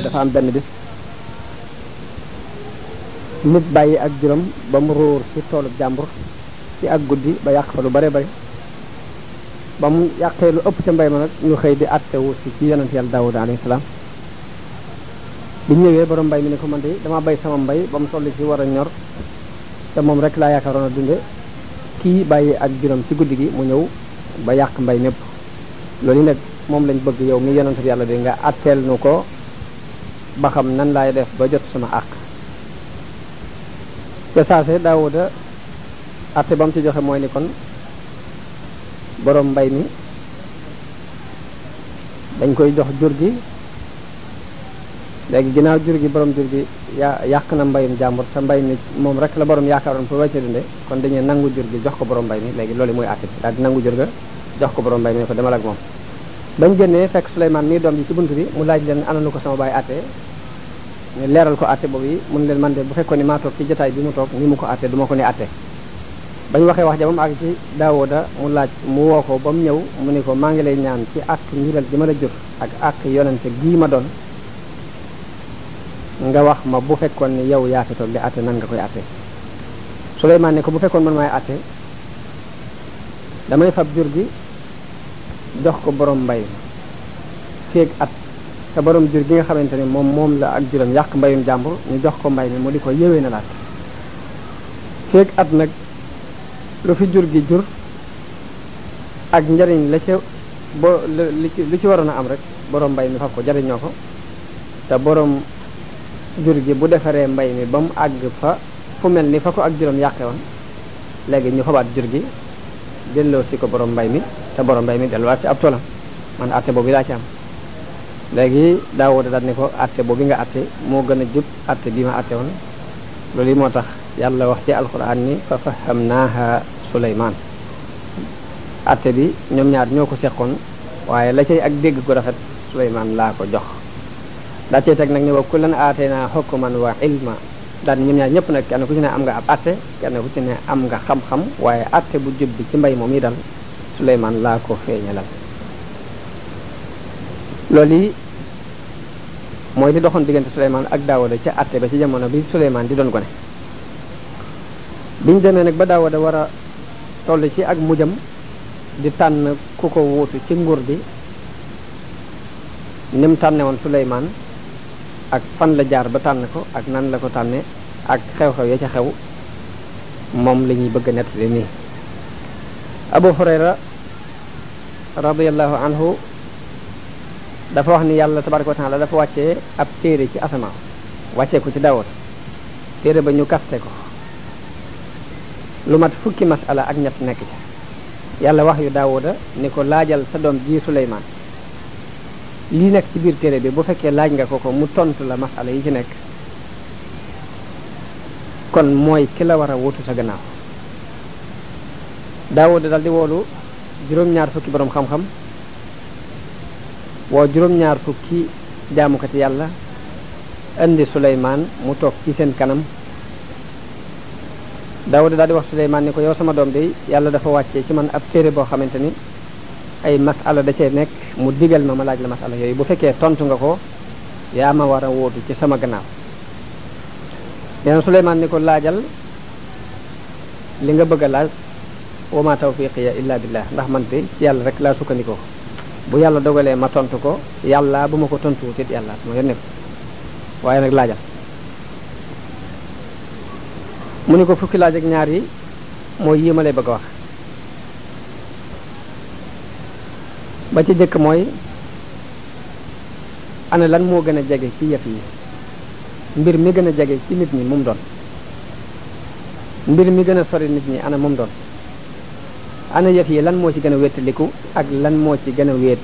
dafa am benn bis nit bàyyi ak juróom ba mu róor ci toolu jàmbur ci ak guddi ba yàq fa lu bare bare ba mu yàqee lu ëpp ca mbay ma nag ñu xëy di attewu ci yonent yàlla Daawuda alayhi salaam bi ñëwee borom mbay mi ne ko man de dama bay sama mbay ba mu toll ci war a ñor te moom rek laa yaakaaroon a dunde kii bàyyi ak juróom ci guddi gi mu ñëw ba yàq mbay mépp loolu nag moom lañ bëgg yow mi yonent yàlla de nga atteel nu ko ba xam nan laay def ba jot sama àq te saase Daawuda atte ba mu ci joxe mooy ni kon borom mbay mi dañ koy jox jur gi léegi ginnaaw jur gi borom jur gi yàq na mbayum jàmbur te mbay mi moom rek la borom yaakaaroon pour wàcce dunde kon dañuy nangu jur gi jox ko borom mbay mi léegi loolu mooy atte bi daal di nangu jur ga jox ko borom mbay mi ne ko demal ak moom bañ génnee fekk Souleymane mii doom ji ci bunt bi mu laaj leen ana nu ko sama baay atte ñu leeral ko atte boobu yi mun leen man de bu fekkoon ni maa toog ci jotaay bi mu toog ni mu ko atte du ma ko ni atte bañ waxee wax ja moom àgg ci Daawuda mu laaj mu woo ko ba mu ñëw mu ne ko maa ngi lay ñaan ci àq njural ji ma la jur ak àq yonente gii ma doon nga wax ma bu fekkoon ni yow yaa fi toog di atte nan nga koy atte Souleymane ne ko bu fekkoon man maay atte damay fab jur gi jox ko borom mbay feeg at te borom jur gi nga xamante ni moom la ak juróom yàq mbayum jàmbur ñu jox ko mbay mi mu di ko yëwee na laat feeg at nag lu fi jur gi jur ak njariñ la ca li ci waroon a am rek borom mbay mi fab ko jariñoo ko te borom jur gi bu defaree mbay mi ba mu àgg fa fu mel ni fa ko ak juróom yàqe woon léegi ñu fabaat jur gi delloo si ko borom mbay mi te borom mbay mi delluwaat ci ab toolam man atte boobu laa ci am léegi Daawuda daal ne ko atte boobu nga atte moo gën a jub atte bi ma atte woon loolu yi moo tax yàlla wax ci alxuraan ni fa fahamnaaha Suleymaan atte bi ñoom ñaar ñoo ko seqoon waaye la cay ak dégg gu rafet Suleymaan laa ko jox daa cay teg nag ne wa kullan aataynaa hukman wa ilma daal ñoom ñaar ñëpp nag kenn ku ci ne am nga ab atte kenn ku ci ne am nga xam-xam waaye atte bu jub bi ci mbay moom yi dal Suleymaan laa ko feeñalal loolu yi mooy li doxoon diggante Suleymaan ak Daawuda ca atte ba ci jamono bi Suleymaan di doon gone biñ demee nag ba Daawuda war a toll ci ak mujjam di tànn ku ko wuutu ci nguur gi ni mu tànne woon Suleymaan ak fan la jaar ba tànn ko ak nan la ko tànne ak xew-xew ya ca xew moom la ñuy bëgg a nettali nii Abu Hurayra radiyallahu anhu dafa wax ni yàlla tabaraka wa taala dafa wàccee ab téere ci asamaan wàccee ko ci Daawuda téere ba ñu kaste ko lu mat fukki masala ak ñett nekk ci yàlla wax yu Daawuda ni ko laajal sa doom ji Suleymaan lii nekk ci biir téere bi bu fekkee laaj nga ko mu tontu la masala yi ci nekk kon mooy ki la war a wutu sa gannaaw Daawuda dal di woolu juróom-ñaar fukki borom xam-xam woo juróom-ñaar fukki jaamukati yàlla indi Suleymaan mu toog ci seen kanam Daawuda daal di wax Suleymaan ni ko yow sama doom de yàlla dafa wàccee ci man ab téere boo xamante ni ay masala da cee nekk mu digal ma laaj la masala yooyu bu fekkee tontu nga ko yaa ma war a wóotu ci sama gannaaw nee na Suleymaan ni ko laajal li nga bëgg a laaj wa ma tawfiqiya illa billah ndax man de ci yàlla rek laa sukkandikoo bu yàlla dogalee ma tontu ko yàlla bu ma ko tontu wutit yàlla sama yónnee ko waaye nag laajal mu ni ko fukki laaj ak ñaar yi mooy yi ma lay bëgg a wax ba ci jëkk mooy ana lan moo gën a jege ci yëf yi mbir mi gën a jege ci nit ñi mu doon mbir mi gën a sori nit ñi ana moom doon ana yëf yi lan moo ci gën a wéttaliku ak lan moo ci gën a wéet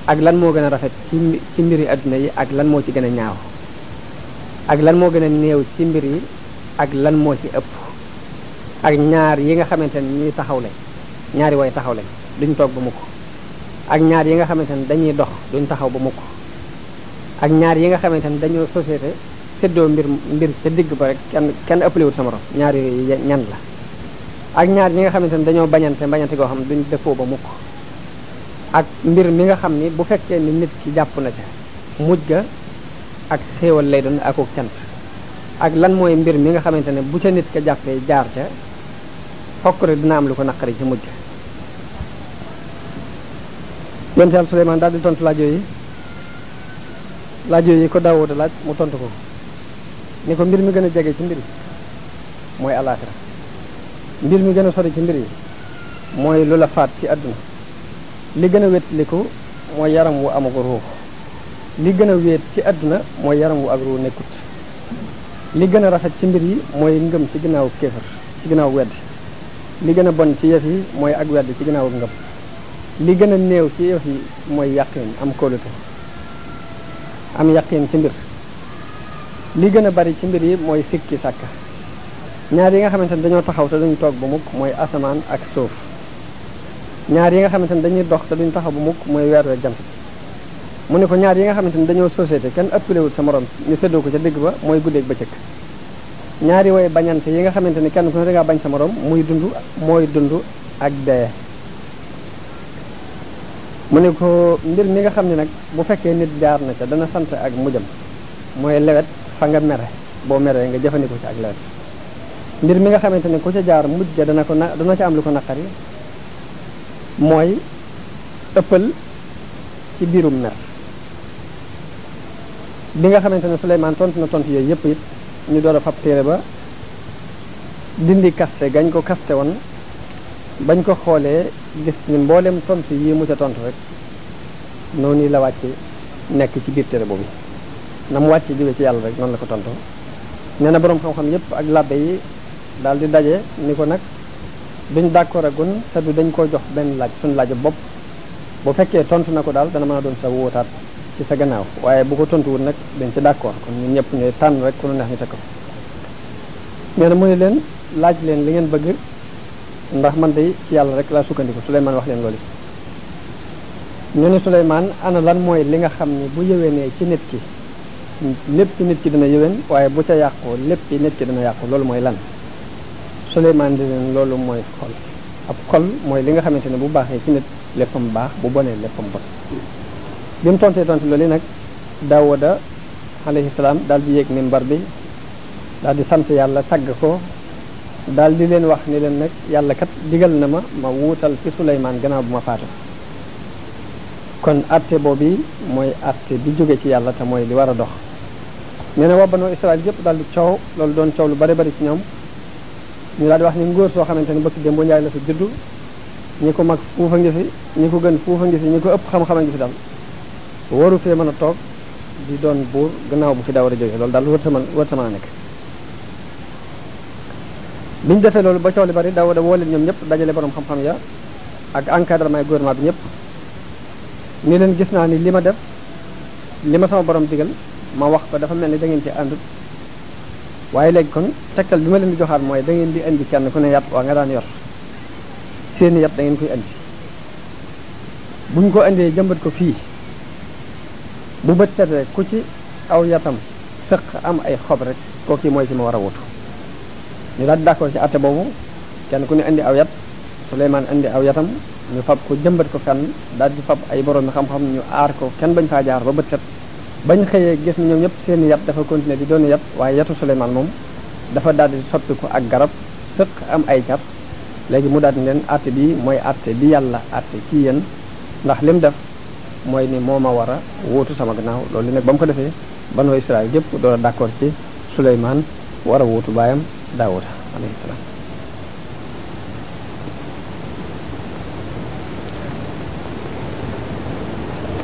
ak lan moo gën a rafet ci mbiri adduna yi ak lan moo ci gën a ñaaw ak lan moo gën a néew ci mbir yi ak lan moo ci ëpp ak ñaar yi nga xamante ne ñuy taxaw lañ ñaari way taxaw lañ duñ toog ba mukk ak ñaar yi nga xamante ne dañuy dox duñ taxaw ba mukk ak ñaar yi nga xamante ne dañoo société séddoo mbir ca digg ba rek kenn ëppalewut sa morom ñaar yooyu ñan la ak ñaar ñi nga xamante ne dañoo bañante goo xam duñ dëppoo ba mukk ak mbir mi nga xam ni bu fekkee ni nit ki jàpp na ca mujj ga ak xéewal lay doon akuk cant ak lan mooy mbir mi nga xamante ne bu ca nit ka jàppee jaar ca fokk rek dina am lu ko naqari ci mujj yonent Yàlla Suleymaan daal di tontu laaj yooyu ko Daawuda laaj mu tontu ko ni ko mbir mi gën a jege ci mbir yi mooy alaaxira mbir mi gën a sori ci mbir yi mooy lu la faat ci àdduna li gën a wétliku mooy yaram wu amagu ruux li gën a wéet ci àdduna mooy yaram wu ak ruux nekkut li gën a rafet ci mbir yi mooy ngëm ci ginnaaw kéefër ci ginnaaw weddi li gën a bon ci yëf yi mooy ak weddi ci ginnaaw ngëm li gën a néew ci yëf yi mooy yàqin am kóolute am yàqin ci mbir li gën a bari ci mbir yi mooy sikki sàkka ñaar yi nga xamante ne dañoo taxaw te duñ toog ba mukk mooy asamaan ak suuf ñaar yi nga xamante ne dañuy dox te duñ taxaw ba mukk mooy weer jant bi mu ne ko ñaar yi nga xamante ne dañoo société kenn ëppalewut sa morom ñu séddoo ko ca digg ba mooy guddeeg bëccëg ñaari way bañante yi nga xamante ni kenn ku ne dangaa bañ sa morom muy dund mooy dund ak dee mu ne ko mbir mi nga xam ne nag bu fekkee nit jaar na ca dana sant ak mujjam mooy lewet fa nga mere boo meree nga jëfandikoo ci ak lewet mbir mi nga xamante ne ku ca jaar mujj ga dana ca am lu ko naqari mooy ëppal ci biirum mer bi nga xamante ne Suleymaan tontu na tontu yooyu yëpp it ñu door a fab téere ba dindi kaste gañ ko kaste woon bañ ko xoolee gis ni mboolem tontu yi mu ca tontu rek noonu la wàcce nekk ci biir téere boobu na mu wàcce jóge ci yàlla rek noonu la ko tontu nee na boroom xam-xam yëpp ak labbe yi daal di daje ni ko nag duñ d'accord agun te du dañ koo jox benn laaj suñu laaj bopp bu fekkee tontu na ko daal dana mën a doon sa wóotaat ci sa gannaaw waaye bu ko tontuwul nag dañ ci d'accord kon ñun ñëpp ñooy tànn rek ku nu neex ñu teg ko nee na mu ne leen laaj leen li ngeen bëgg ndax man de ci yàlla rek laa sukkandiku Suleymaan wax leen loolu ñu ne Suleymaan ana lan mooy li nga xam ni bu yëwénee ci nit ki lépp nit ki dina yëwén waaye bu ca yàqoo lépp nit ki dina yàqu loolu mooy lan Suleymaan di leen loolu mooy xol ab xol mooy li nga xamante ne bu baaxee ci nit léppam baax bu bonee léppam bon bi mu tontee tontu loolu nag Daawuda alayhi salaam daal di yéeg minbar bi daal di sant yàlla tagg ko daal di leen wax ni leen nag yàlla kat digal na ma wuutal fi Suleymaan gannaaw bu ma faatu kon atte boobu mooy atte bi jóge ci yàlla te mooy li war a dox nee na waa Banu Israël yëpp daal di coow loolu doon coow lu bari bari ci ñoom ñu daal di wax ni ngóor soo xamante ne bëkk démb njaay la fi juddu ñi ko mag fuufa ngi fi ñi ko gën fuufa ngi fi ñi ko ëpp xam-xama ngi fi daal waru fee mën a toog di doon buur gannaaw bu fi Daawuda jóge loolu daal wërta mën a nekk bi ñu defee loolu ba coow li bari Daawuda woo leen ñoom ñëpp dajale borom xam-xam ya ak encadrement gouvernement bi ñëpp ni leen gis naa ni li ma def li ma sama borom digal ma wax ko dafa mel ni da ngeen ci àndut waaye léegi kon tegtal bi ma leen di joxaat mooy da ngeen di indi kenn ku ne yat waa nga daan yor seeni yat da ngeen koy indi bu ñu ko indee jëmbat ko fii bu bët setee ku ci aw yatam sëq am ay xob rek kooku mooy ci ma war a wutu ñu daal di d'accord ci atte boobu kenn ku ne indi aw yat Suleymaan indi aw yatam ñu fab ko jëmbat ko fenn daal di fab ay borom xam-xam ñu aar ko kenn bañ faa jaar ba bët set bañ xëyee gis ni ñoom ñëpp seeni yat dafa continuer di doon yat waaye yatu Suleymaan moom dafa daal di soppi ko ak garab sëq am ay car léegi mu daal di leen atte bi mooy atte bi yàlla atte ci yéen ndax lim def mooy ni moo ma war a wóotu sama gannaaw loolu li nag ba mu ko defee Banu Israël yëpp doon d'accord ci Suleymaan war a wóotu baayam Daawuda alayhi salaam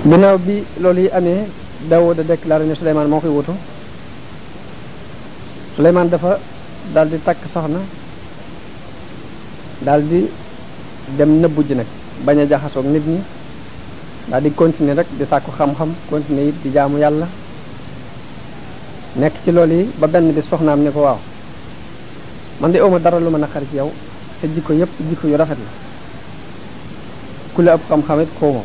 ginnaaw bi loolu yi amee Daawuda déclaré ne Suleymaan moo koy wutu Suleymaan dafa daal di takk soxna daal di dem nëbbu ji nag bañ a jaxasoog nit ñi daal di continuer rek di sàkku xam-xam continuer it di jaamu yàlla nekk ci loolu yi ba benn bi soxnaam ne ko waaw man de awma dara lu ma naqari ci yow sa jikko yëpp jikko yu rafet la ku la ëpp xam-xam it xaw ma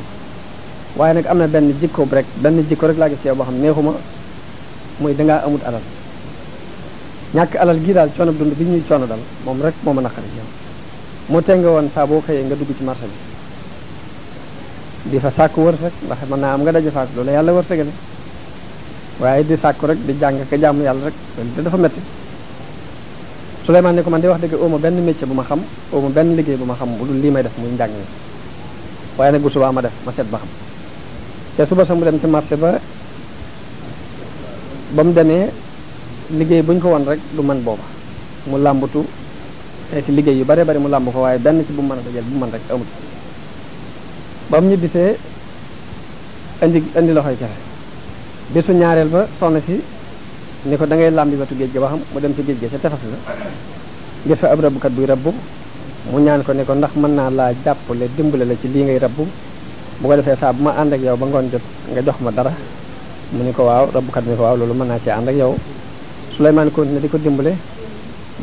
waaye nag am na benn jikko rek laa gis ci yow boo xam neexuma muy dangaa amut alal ñàkk alal gii daal coono dund bi ñuy coono dal moom rek moo ma naqari ci yow mu tenge woon saa boo xëyee nga dugg ci marché bi di fa sàkku wërsëg ndax mën naa am nga daje faak loolu yàlla wërsëgale waaye di sàkku rek di jàng ka jaamu yàlla rek loolu dafa metti Souleymane ne ko man di wax dëgg ooma benn métier bu ma xam ooma benn liggéey bu ma xam bu dul lii may def muy njàng mi waaye nag bu subaa ma def ma seet ba xam te suba sa mu dem ci marché ba mu demee liggéey buñ ko won rek du man booba mu làmbatu ci liggéey yu bare bari mu làmb ko waaye benn ci bu mën a dajal bu man rek amut ba mu ñibbisee indi loxoy kese bisu ñaareel ba soxna si ni ko da ngay làmbi wetu géej ga ba xam mu dem ci géej ga ca tefas la gis fa ab rabbukat buy rabbu mu ñaan ko ne ko ndax mën naa laa jàppale dimbale la ci lii ngay rabbu bu ko defee saa bu ma ànd ak yow ba ngoon jot nga jox ma dara mu ni ko waaw rabbukat ni ko waaw loolu mën naa cee ànd ak yow Souleymane continué di ko dimbale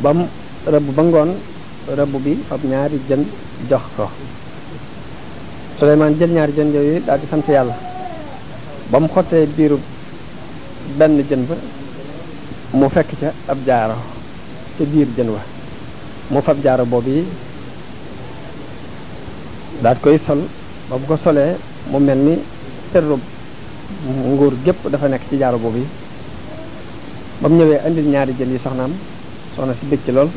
ba mu rabbu ba ngoon rabbu bi fab ñaari jën jox ko Souleymane jël ñaari jën yooyu daal di sant yàlla ba mu xottee biiru benn jën ba mu fekk ca ab jaaro ca biir jën wa mu fab jaaro boobu yi daal koy sol ba bu ko solee mu mel ni serub nguur gépp dafa nekk ci jaaro boobu yi ba mu ñëwee indil ñaari jën yi soxna si bëgg ci lool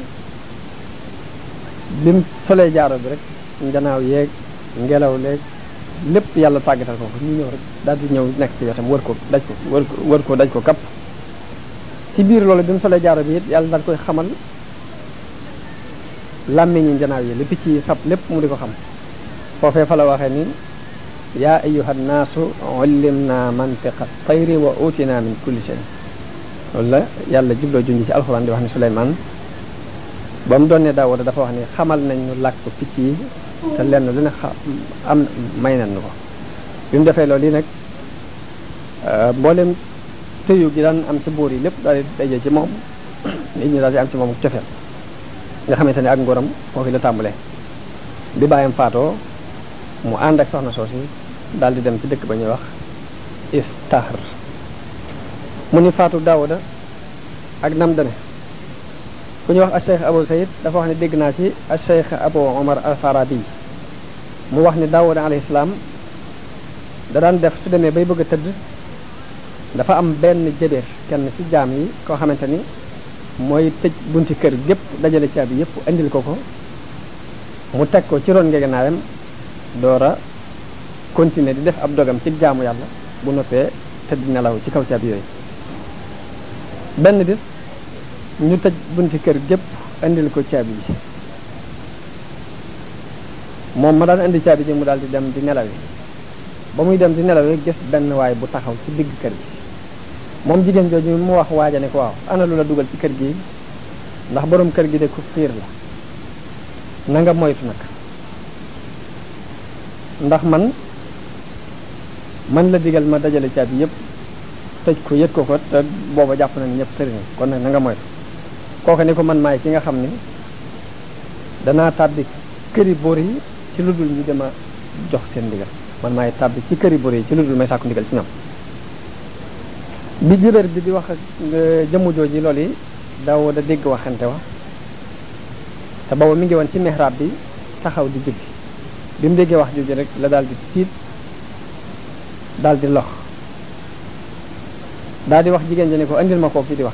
bi mu solee jaaro bi rek njanaaw yeeg ngelaw leeg lépp yàlla tàggatal ko ñu ñëw rek daal di ñëw nekk ci wetam wër ko daj ko kapp ci biir loolu bi mu solee jaaro bi it yàlla daal koy xamal làmmiñi njanaaw yi li picc yi sab lépp mu di ko xam foofee fa la waxee ni yaa ayyuha nnaasu ullimna mantiqa tayri wa utina min kulli shay loolu la yàlla jubloo junj ci alxuraan di wax ni Souleymane ba mu doon ne Daawuda dafa wax ni xamal nañ ñu làkk picc yi te lenn lu ne am may nañ ko bi mu defee loolu yi nag mboolem tëyu gi daan am ci buur yi lépp daal di daje ci moom nit ñi daal di am ci moom cofeel nga xamante ne ak ngoram foofu la tàmbalee bi bàyyam faatoo mu ànd ak soxna soosi daal di dem ci dëkk ba ñuy wax Istahr mu ni faatu Daawuda ak nam deme ku ñuy wax al Cheikh Abou Sayid dafa wax ne dégg naa ci al Cheikh Abou Omar al Farabi mu wax ni Daawuda alayhi salaam da daan def su demee bay bëgg a tëdd dafa am benn jëbeer kenn ci jaam yi koo xamante ni mooy tëj bunti kër gépp dajale caabi yépp andil ko mu teg ko ci ron ngegenaayam door a continuer di def ab dogam ci jaamu yàlla bu noppee tëdd nelaw ci kaw caabi yooyu benn bis ñu tëj bunti kër gépp andil ko caabi yi moom ma daan indi caabi ji mu daal di dem di nelaw yi ba muy dem di nelaw yi gis benn waay bu taxaw ci digg kër gi moom jigéen jooju mu wax waaja ne ko waaw ana lu la dugal ci kër gi ndax borom kër gi de ku xiir la na nga moytu nag ndax man la digal ma dajale caabi yépp tëj ko yët ko te booba jàpp na ni ñëpp tëri nañ kon nag na nga moytu kooku ni ko man maay ki nga xam ni danaa tàbbi këri bor yi ci lu dul ñu dem a jox seen ndigal man maay tàbbi ci këri bor yi ci lu dul may sàkku ndigal ci ñoom bi jëbër bi di wax ak jëmmu jooji loolu yi daaw da dégg waxante wa te booba mi ngi woon ci mihrab bi taxaw di julli bi mu déggee wax jooju rek la daal di tiit daal di lox daal di wax jigéen ji ne ko andil ma koo ki di wax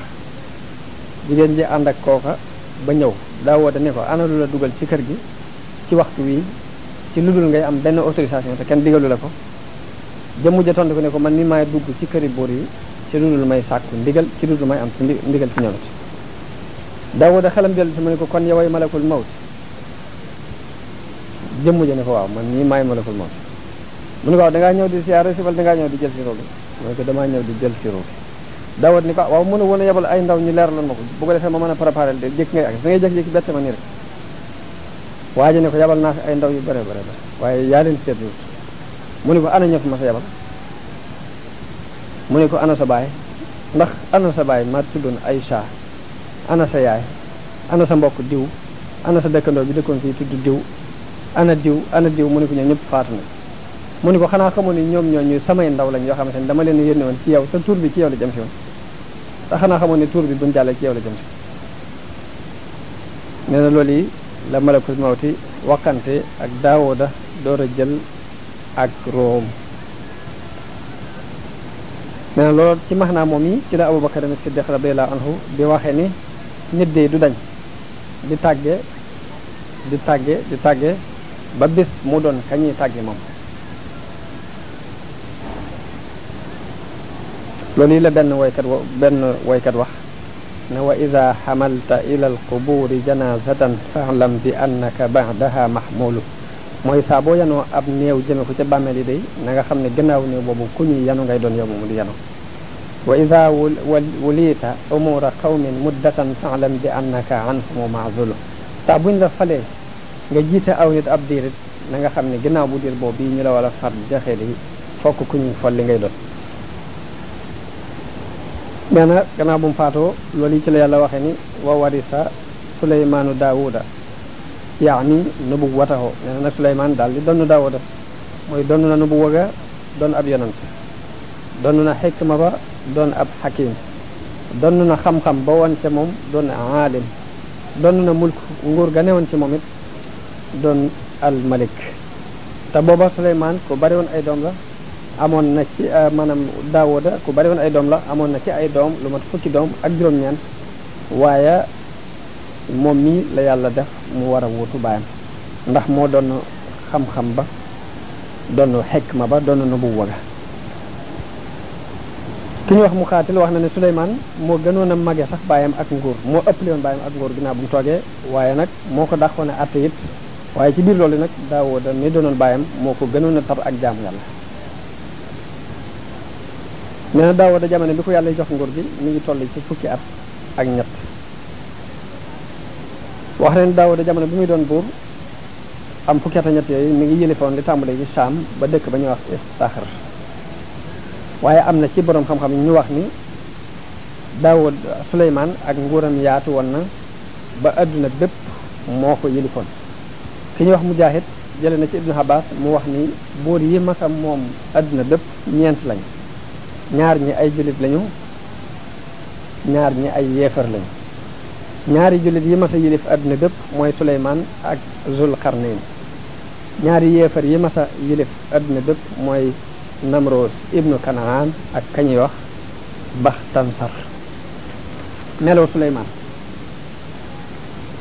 jigéen ji ànd ak kooka ba ñëw daaw da ne ko ana lu la dugal ci kër gi ci waxtu wi ci lu dul ngay am benn autorisation te kenn digalu la ko jëmmu ja tontu ko ne ko man mi maay dugg ci këri buur yi ci lu dul may sàkku ndigal ci lu dul may am ci ndigal ci ñoom it Daawuda xelam dellu si mu ne ko kon yoway malakul mawt jëmmu ja ne ko waaw man mii maay malakul mawt mu ne ko waaw dangaa ñëw di siyaare si wala dangaa ñëw di jël si roogi mu ne ko damaa ñëw di jël si roogi Daawuda ni ko waaw mënu woon a yebal ay ndaw ñu leeraloon ma ko bu ko defee ma mën a préparé de jékki ngay ak da ngay jékki-jékki bette ma nii rek waa ji ne ko yabal naa fi ay ndaw yu bare bare bare waaye yaa leen seetlu mu ne ko ana ñëf ma sa yabal mu ne ko ana sa baay ndax ana sa baay ma tuddoon Aïcha ana sa yaay ana sa mbokk diw ana sa dëkkandoo bi dëkkoon fii tudd diw ana diw mu ne ko ñoom ñëpp faatu na mu ne ko xanaa xamoon ni ñoom ñooñu samay ndaw lañ yoo xamante ni dama leen yónne woon ci yow te tur bi ci yow la jëm si woon te xanaa xamoon ni tur bi buñ jàllee ci yow la jëm si nee na loolu yi la malakul mawti waxante ak Daawuda door a jël ak room nee na loolu ci max naa moom yi ci la Abubakar Siddiq radiyallahu anhu di waxee ni nit de du dañ di tàgge ba bis mu doon kañuy tàgge moom loolu yi la benn woykat wax ne wa ida xamalta ila alquburi janazatan fa'lam bi annaka ba'daha mahmulu mooy saa boo yanoo ab néew jëme ko ca bàmmeel yi day na nga xam ne gannaaw néew boobu ku ñuy yanu ngay doon yow moomu di yanu wa ida wulita umura qawmin muddatan fa'lam bi annaka anhumu ma'zulu saa buñ la falee nga jiite aw nit ab diirit na nga xam ne gannaaw bu diir boobu bii ñu la wala far jaxee di fokk ku ñuy folli ngay doon nee na gannaaw bu mu faatoo loolu yi ci la yàlla waxee ni wa warisa suleymaanu daawuda yaani nubuwwatahu nee na nag suleymaan daal di donn daawuda mooy donn na nubuwwa ga doon ab yonant donn na xikma ba doon ab xakim donn na xam-xam ba woon ca moom doon aalim donn na mulk nguur ga newoon ci moom it doon al malik te booba suleymaan ku bari woon ay doom la amoon na ci maanaam Daawuda ku bari woon ay doom la amoon na ci ay doom lu mat fukki doom ak juróom-ñeent waaye moom mii la yàlla def mu war a wuutu baayam ndax moo doon xam-xam ba doon xikma ba doon nubuwwa ga ki ñu wax mu xaatil wax na ne Suleymaan moo gënoon a mage sax baayam ak nguur moo ëppale woon baayam ak nguur ginnaaw bu mu toogee waaye nag moo ko dàqoon a àtte it waaye ci biir loolu nag Daawuda mi doonoon baayam moo ko gënoon a tar ak jaamu yàlla nee na Daawuda jamono bi ko yàlla jox nguur gi mi ngi toll ci fukki at ak ñett wax leen Daawuda jamono bi muy doon buur am fukki at ak ñett yooyu mi ngi yëlifoon li tàmbale ci Saam ba dëkk ba ñuy wax Istaxar waaye am na ci borom xam-xam ñu wax ni Daawuda Suleymaan ak nguuram yaatu woon na ba adduna bépp moo ko yëlifoon ki ñuy wax Mujaahid jële na ci Ibnu Abbas mu wax ni buur yi masam moom adduna bépp ñeent lañ ñaar ñi ay jullit lañu ñaar ñi ay yéefar lañu ñaari jullit yi masa yilif adduna bépp mooy Suleymaan ak Zulqarnayn ñaari yéefar yi masa yilif adduna bépp mooy Namroos ibnu Kanaan ak kañuy wax Baxtansar meloo Suleymaan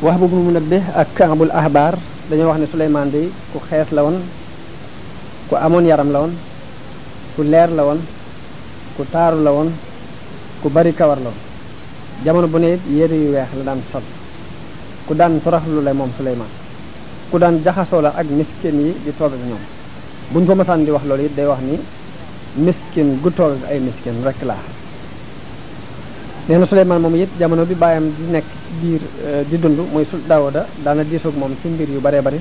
wax bu mu Munabbih ak Kaabul Ahbar dañoo wax ne Suleymaan di ku xees la woon ku amoon yaram la woon ku leer la woon ku taaru la woon ku bari kawar la woon jamono bu ne it yére yu weex la daan sol ku daan toroxlu la moom Suleymaan ku daan jaxasoo la ak miskin yi di toog ak ñoom buñ ko masaan di wax loolu it day wax ni miskin gu toog ak ay miskin rek laa nee na Suleymaan moom it jamono bi baayam di nekk ci biir di dund muy Daawuda daana diisoog moom ci mbir yu baree bari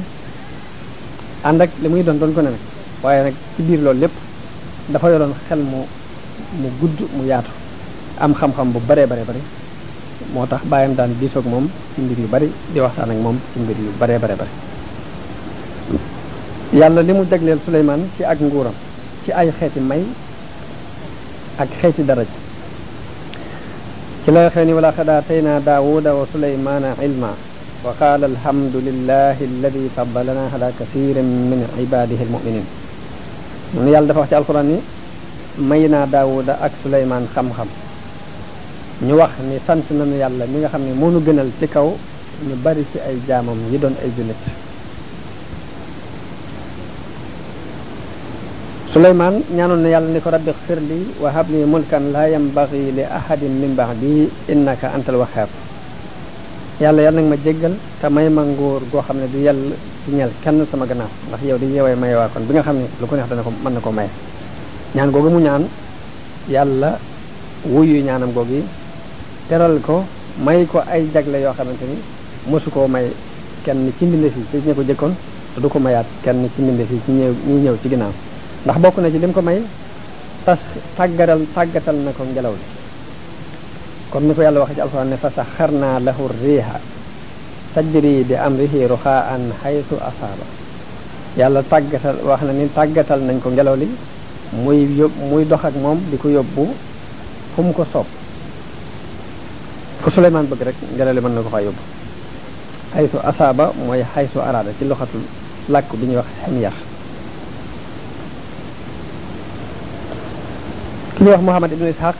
ànd ak li muy doon ko ne nag waaye nag ci biir loolu lépp dafa yoroon xel mu gudd mu yaatu am xam-xam bu baree bari moo tax baayam daan diisoog moom ci mbir yu bari di waxtaan ak moom ci mbir yu baree bari yàlla li mu jagleel Suleymaan ci ak nguuram ci ay xeeti may ak xeeti daraj ci la xëy ni wala xad aataynaa Daawuda wa Suleymaana ilma wa qaala alhamdulillahi alladi faddalana ala kathirin min ibadihi almuminin mun yàlla dafa wax ci alquran ni may naa Daawuda ak Suleymaan xam-xam ñu wax ni sant nañu yàlla mi nga xam ne moo nu gënal ci kaw ñu bari ci ay jaamam yi doon ay jullit Suleymaan ñaanoon na yàlla ni ko rabbi xfir li wa hab li mulkan la yambagi li ahadin min ba'di innaka antal wahhab yàlla nag ma jéggal te may ma nguur goo xam ne du yàlla du ñeel kenn sama gannaaw ndax yow di yeewee maye waa kon bi nga xam ne lu ko neex dana ko mën na ko maye ñaan googu mu ñaan yàlla wuyu ñaanam googu teral ko may ko ay jagle yoo xamante ni mosu koo may kenn ci mbindeef yi ci ñi ko jëkkoon te du ko mayaat kenn ci mbindeef yi ci ñi ñëw ci ginnaaw ndax bokk na ci lim ko may tàggatal na ko ngelaw li comme ni ko yàlla waxee ci alxuraan ne fa saxarnaa lahu riiha tajri bi amrihi ruxaan xaytu asaaba yàlla wax na ni tàggatal nañ ko ngelaw li muy dox ak moom di ko yóbbu fu mu ko soob fu Suleymaan bëgg rek ngelaw li mën na ko faa yóbbu xaytu asaaba mooy xaytu araada ci loxatul làkk bi ñuy wax ximyar ki ñuy wax Muhammad ibnu Ishaq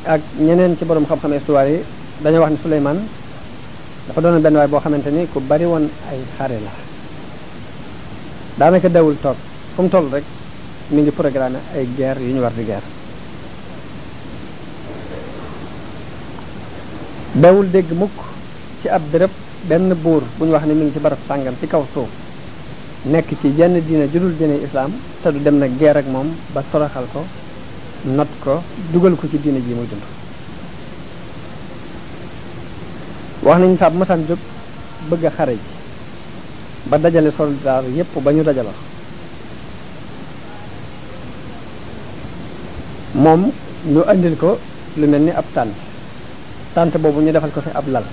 ak ñeneen ci borom xam-xam histoire yi dañoo wax ne Suleymaan dafa doon benn waay boo xamante ni ku bari woon ay xare la daanaka dawul toog fu mu toll rek mi ngi programme ay guerre yu ñu war di guerre dawul dégg mukk ci ab béréb benn buur bu ñu wax ne mi ngi ci barab sàngam ci kaw suuf nekk ci jenn diine judul diine islaam te du dem na guerre ak moom ba toroxal ko not ko dugal ko ci diine ji muy dund wax nañu saa bu masaan jóg bëgg a xare ji ba dajale soldaar yépp ba ñu dajaloo moom ñu andil ko lu mel ni ab tànt boobu ñu defal ko fi ab lal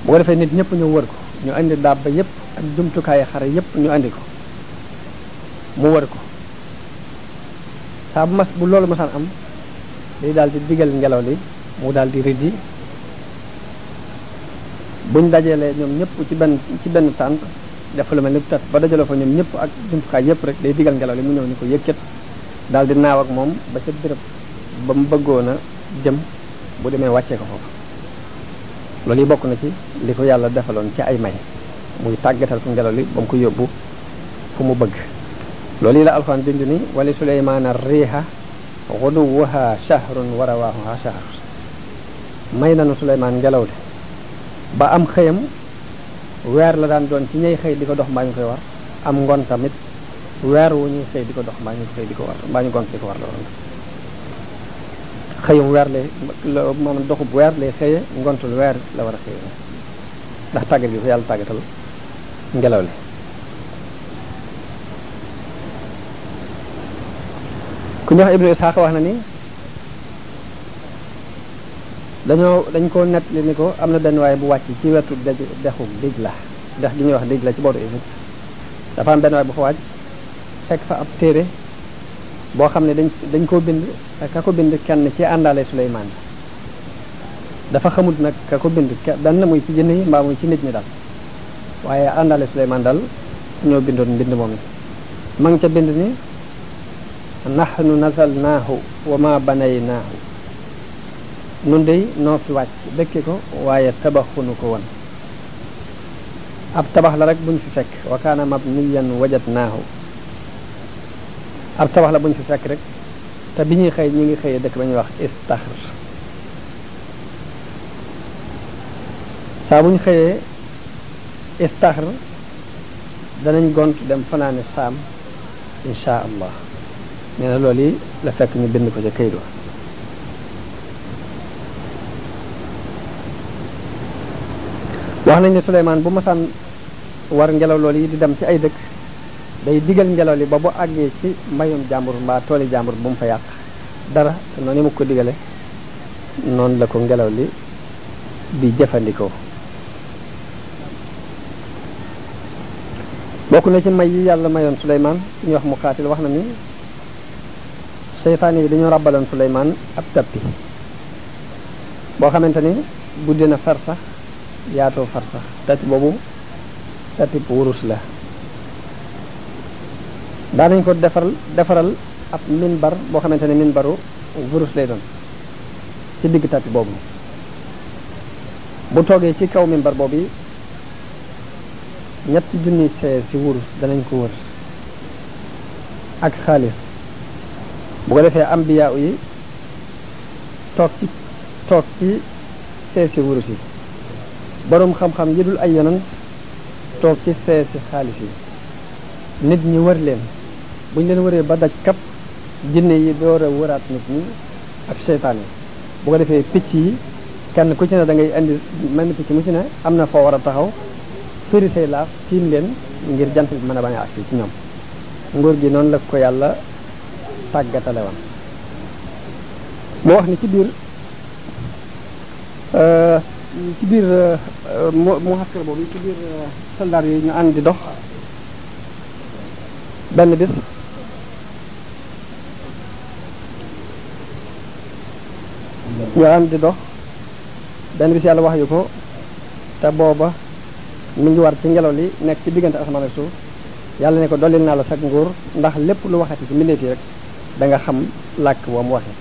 bu ko defee nit ñëpp ñu wër ko ñu andi dabba yépp ak jumtukaayu xare yépp ñu andi ko mu wër ko saa bu loolu masaan am day daal di digal ngelaw li mu daal di riddi buñ dajalee ñoom ñëpp ci benn tànt def lu mel ni tat ba dajaloo fa ñoom ñëpp ak jumtukaay yépp rek day digal ngelaw li mu ñëw ni ko yëkkat daal di naaw ak moom ba ca béréb ba mu bëggoon a jëm bu demee wàccee ko foofu loolu yi bokk na ci li ko yàlla defaloon ci ay may muy tàggatal ko ngelaw li ba mu ko yóbbu fu mu bëgg loolu yi la alxuraan bind ni wali suleymaana riiha xuduwuha shahrun wa rawaahuha shahr may nanu Suleymaan ngelaw li ba am xëyam weer la daan doon ci ñay xëy di ko dox mbaa ñu koy war am ngoon tamit weer wu ñuy xëy di ko dox mbaa ñu xëy di ko war mbaa ñu gont di ko war la doon xëyum weer lay moom doxub weer lay xëye ngontul weer la war a xëye ndax tàggat gi ko yàlla tàggatal ngelaw li ku ñu wax Ibnu Isxaaq wax na ni dañ ko nett li ni ko am na benn waaye bu wàcc ci wetu dexu Dijla dex gi ñuy wax Dijla ci booru Égypte dafa am benn waaye bu fa wàcc fekk fa ab téere boo xam ne dañ koo bind ka ko bind kenn ci àndaale Suleymaan dafa xamut nag ka ko bind benn muy ci jënn yi mbaa muy ci nit ñi daal waaye àndaale Suleymaan daal ñoo bindoon mbind moom ma ngi ca bind ni nahnu nasalnaahu wa ma banaynaahu nun dey noo fi wàcc dëkke ko waaye tabaxunu ko woon ab tabax la rek buñ fi fekk wa kaana mabniyan wajadnaahu ab tabax la buñ fi fekk rek te bi ñuy xëy ñu ngi xëyee dëkk ba ñuy wax istaxr saa buñ xëyee istaxr danañ gont dem fanaane saam insha allah nee na loolu yi la fekk ñu bind ko ca kayit wa wax nañ ne Suleymaan bu masaan war ngelaw loolu yi di dem ci ay dëkk day digal ngelaw li ba bu àggee ci mbayum jàmbur mbaa tooli jàmbur bu mu fa yàq dara te noonu mu ko digale noonu la ko ngelaw li di jëfandikoo bokk na ci may yi yàlla mayoon Suleymaan ci ñuy wax Muqaatil wax na ni seytaane yi dañoo ràbbaloon Suleymaan ab tappi boo xamante ni guddi na far sax yaatoo far sax tappi boobu tappi bu wurus la daanañ ko defaral ab minbar boo xamante ne minbaru wurus lay doon ci digg tappi boobu bu toogee ci kaw minbar boobu yi ñetti junni si wurus danañ ko wër ak xaalis bu ko defee ambiya yi toog ci seesi wurus yi boroom xam-xam yi dul ay yonant toog ci seesi xaalis yi nit ñi wër leen buñ leen wëree ba daj kap jinne yi door a wëraat nit ñi ak seytaan yi bu ko defee picc yi kenn ku ci ne da ngay indi mel ni picc mu ci ne am na foo war a taxaw firi say laaf tiim leen ngir jant bi mën a bañ a agsi ci ñoom nguur gi noonu la ko yàlla tàggatale woon moo wax ni ci biir mu xaskar boobu ci biir soldaar yi ñu ànd di dox benn bis ñu ànd di dox benn bis yàlla wax yu ko te booba mi ngi war ci ngelaw li nekk ci diggante asamaan ak suuf yàlla ne ko dollil naa la sag nguur ndax lépp lu waxati ci mbindeef yi rek da nga xam làkk woo mu waxee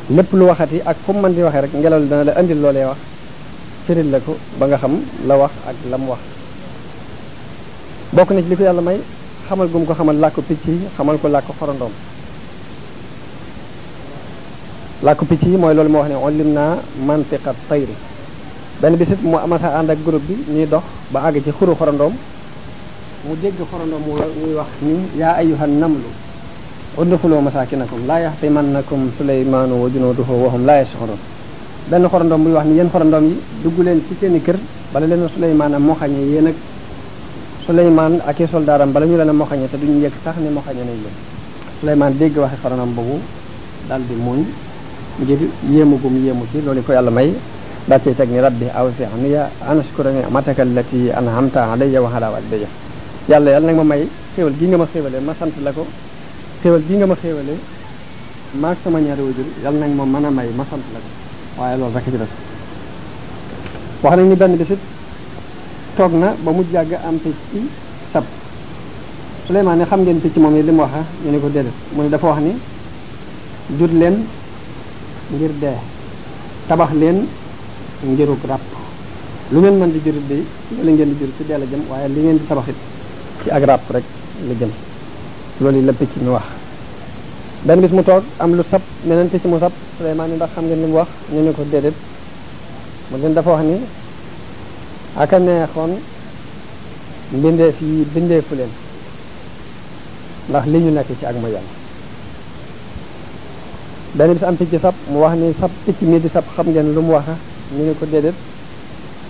lépp lu waxati ak fu mu mën di waxee rek ngelaw li dana la indil loolee wax firil la ko ba nga xam la wax ak la mu wax bokk na ci li ko yàlla may xamal gum ko xamal làkku picc yi xamal ko làkku xorondoom làkku picc yi mooy loolu moo wax ne ullim naa mantiqa tayri benn bisit mu amasa ànd ak groupe bi ñuy dox ba àgg ci xuru xorondoom mu dégg xorondoom muy wax ni yaa ayyuhan namlu udxuluu masaakinakum laa yaxtimannakum suleymaanu wa junuuduhu wa hum laa yash'uruun benn xorondoom buy wax ni yéen xorondoom yi dugg leen ci seeni kër bala leen suleymaan a moxañe yéen ak suleymaan ak i soldaaram bala ñu leen a moxañe te duñu yëg sax ni moxañe nañ leen suleymaan dégg waxi xorondoom boobu daal di muñ ngir yéemu gum yéemu ci loolu ko yàlla may daal cay teg ni rabbi awzi'ni an ashkura ni'mataka allati an'amta alayya wa ala walidayya yàlla nag ma may xéewal gi nga ma xéewale ma sant la ko xéewal gi nga ma xéewale maag sama ñaari wajur yàlla nag ma mën a may ma sant la ko waaye loolu rek ci des wax nañ ni benn bisit toog na ba mu jàgg am picc ci sab Suleymaan ne xam ngeen picc moom yi li mu waxa ñu ne ko déedéet mu ne dafa wax ni jur leen ngir dee tabax leen ngiruk ràpp lu ngeen mën di jurit bi wala ngeen di jur ci dee la jëm waaye li ngeen di tabaxit ci ak ràpp rek la jëm loolu yi la picc mi wax benn bis mu toog am lu sab meneen picc mu sab Suleymaan ni ndax xam ngeen li mu wax ñu ne ko déedéet mu leen dafa wax ni aka neexoon mbindeef yi bindeefu leen ndax li ñu nekk ci ak mooy yàlla benn bis am picc sab mu wax ni sab picc mi di sab xam ngeen lu mu waxa ñu ne ko déedéet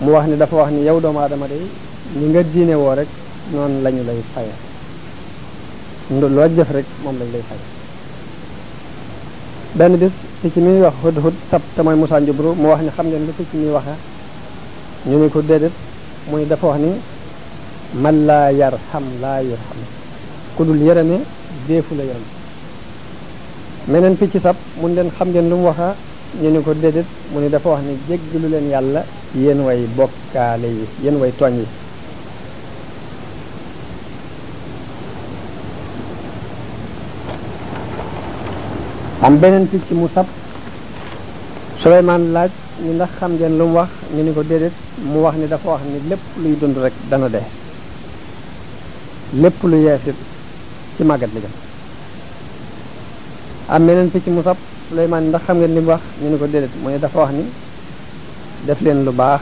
mu wax ni dafa wax ni yow doomu aadama day ñi nga diine woo rek noonu lañu lay faye loo jëf rek moom lañ lay faye benn bis picc mi wax hudhud sab te mooy Musaa Njubru mu wax ni xam ngeen lu picc mi waxa ñu ne ko déedéet muy dafa wax ni man laa yarham laa yurham ku dul yërëme deefu la yërëm meneen picc sab mun leen xam ngeen lu mu waxa ñu ne ko déedéet mu ni dafa wax ni jéggalu leen yàlla yéen way bokkaale yi yéen way tooñ yi am beneen picc mu sab Suleymaan laaj ni ndax xam ngeen lu mu wax ñu ni ko déedéet mu wax ni dafa wax ni lépp luy dund rek dana dee lépp lu yeesit ci màggat li jëm am meneen picc mu sab Suleymaan ndax xam ngeen li mu wax ñu ni ko déedéet mu ne dafa wax ni def leen lu baax